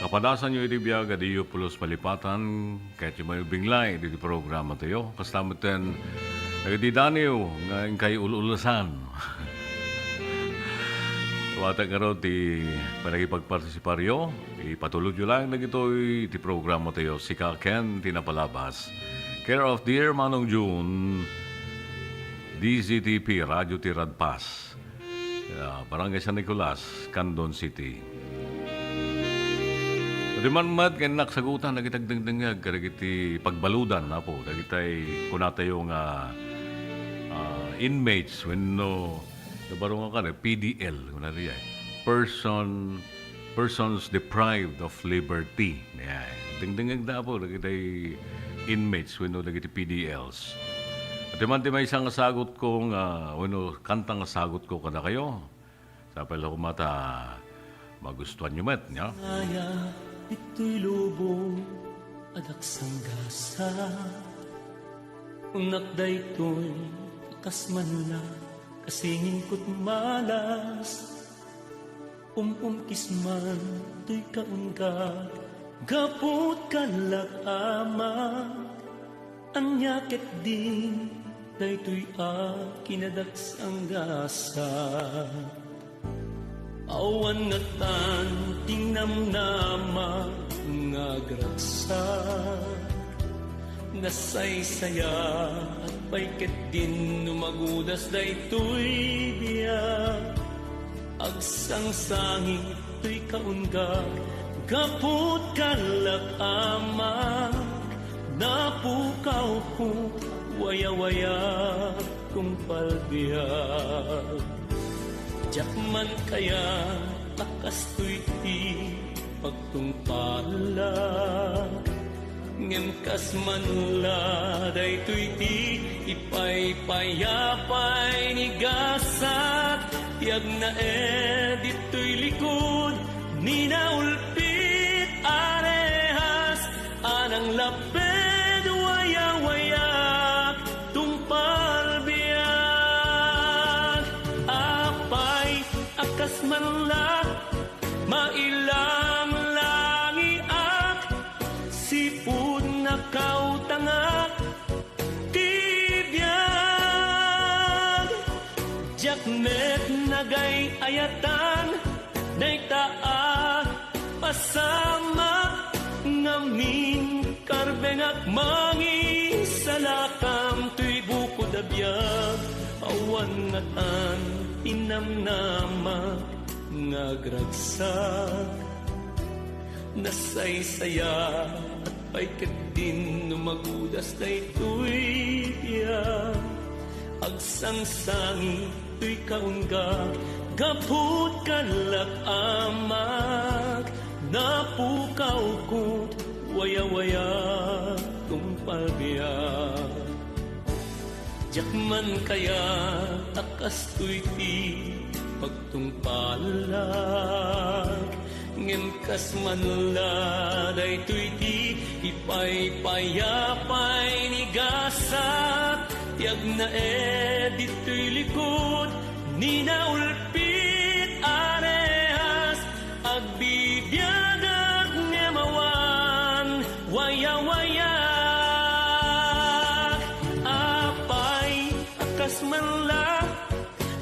kapadasanyo iti biag, adiyo pulos malipatan, ket diyo mayo binglay iti programa tayo. Kasta metten dagiti daniw nga inkay ul-ulasan. Kawatan ngarud ti panagipagpartisiparyo, ipatulodyo lang dagitoy ti programa tayo, Sika Ken ti Napalabas. Care of Dear Manong June, D Z T P, Radyo ti Radpas. Ah, Barangay San Nicolas, Candon City. Di man met nga innak sagutan dagiti agdengdengngeg kadagiti pagbaludan, Apo, dagitay kunatayo nga, ah, inmates wenno, baro nga kan, P D L, kunatayo, eh. Person, persons deprived of liberty. Yan. Dengdengngeg da, Apo, dagitay inmates wenno dagiti P D Ls. Iti man ti maysa nga sagot ko nga, wenno kanta nga sagot ko kadakayo. Sapay la koma ta magustuanyo met, nia? Aya ditoy lubong a daksanggasat. Unnak daytoy, kas man la, kasingin ket malas. Um-umkis man toy kaungga, gaput kallak ama. Ania ketdin daytoy a kinadaksanggasat? Awan ngatan ti namnama nga agragsak. Nasaysayaat pay ketdin no magudas daytoy biag. Agsangsangit toy kaungga, gaput kallak ama. Napukawko, wayawaya, tungpal biag. Diak man kayat a kastoy ti pagtungpalak. Ngem kas man la daytoy ti ipaypayapay ni gasat, ti agnaed ditoy likud ni naulpit a rehas, a nanglapped wayawaya, tungpal biag. Apay, a kas man la, mailanglangiak, sipud nakautangak ti biag. Diak met nagay-ayatan dayta a pasamak, ngamin karbengak mangisalakam toy bukod a biag. Awan ngatan ti namnama nga agragsak. Nasaysayaat pay ketdin no magudas daytoy biag. Agsangsangit toy kaungga, gaput kallak amak. Napukawko, wayawaya, tungpal biag. Diak man kayat a kastoy ti pagtungpalak, ngem kas man la daytoy ti ipaypayapay ni gasat, ti agnaed ditoy likud ni naulpit a rehas. Agbibiagak ngem awan wayawayak. Apay, a kas man la,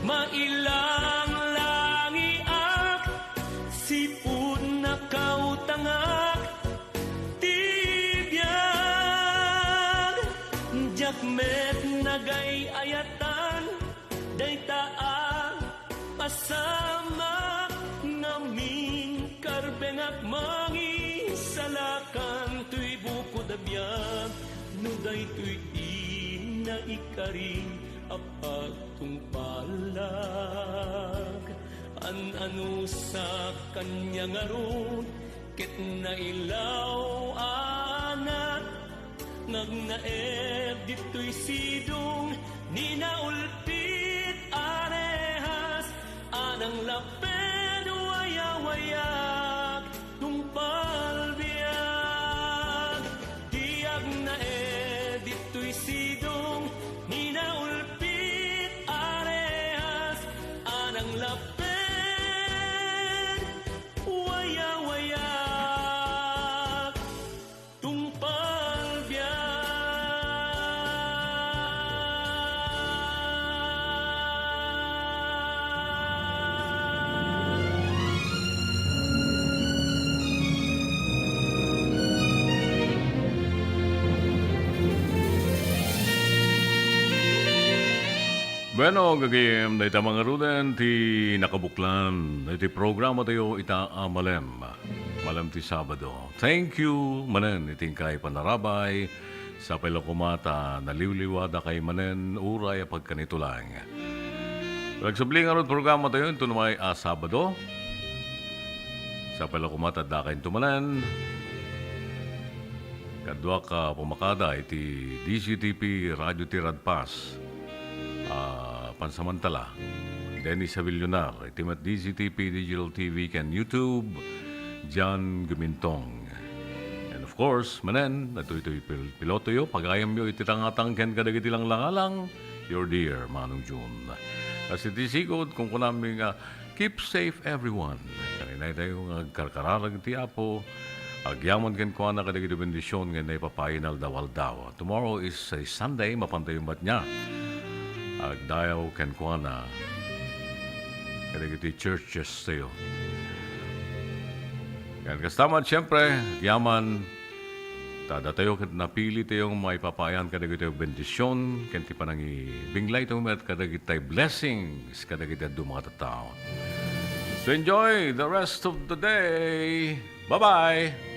mailanglangiak, sipud nakautangak ti biag. Diak met nagay-ayatan dayta a pasamak, ngamin karbengak mangisalakan toy bukod a biag. No daytoy ti naikari a pagtungpalak, an-anusak kaniak ngarud ket nailaw a anak. Ngagnaed ditoy sidong ni naulpit a rehas, a nanglapped wayawayak, tungpal biag. Ti agnaed ditoy sidong ni naulpit a rehas, a nanglapped Bueno, gagayem, dayta mangaruden ti nakabuklan iti programa tayo ita a Malem. Malem ti Sabado. Thank you, manen, iti inkay panarabay. Sapay la koma ta naliwliwada kay manen, uray a pagkanitulang. Nagsubli ngarud programa tayo, ito namay a Sabado. Sapay la koma ta dakay ito manen. Kaduak a pumakada iti D Z T P Radio Tiradpas. Ah, pansamantala, Dennis Avillonar, iti met D Z T P Digital T V ken YouTube, John Gumintong. And of course, manen, datoy toy pil-, pilotoyo, pagayamyo iti tangatang ken kadagiti langlangalang, your dear Manong Jun. Kasi ti sigud, kung kunami nga, keep safe everyone. Kaninay tayo nga agkarkararag ti Apo, agyaman kenkuana kadagiti bendisyon nga naipapaay nga aldaw-aldaw. Tomorrow is a Sunday, mapantayo met nga agdayaw kenkuana kadagiti churches tayo. Yan, kasta met, siyempre, agyaman ta datayo ket napili tayo nga maipapaayan kadagiti bendisyon ken ti panangibinglay tayo met kadagiti blessings kadagiti adu nga tattao. So enjoy the rest of the day. Bye-bye!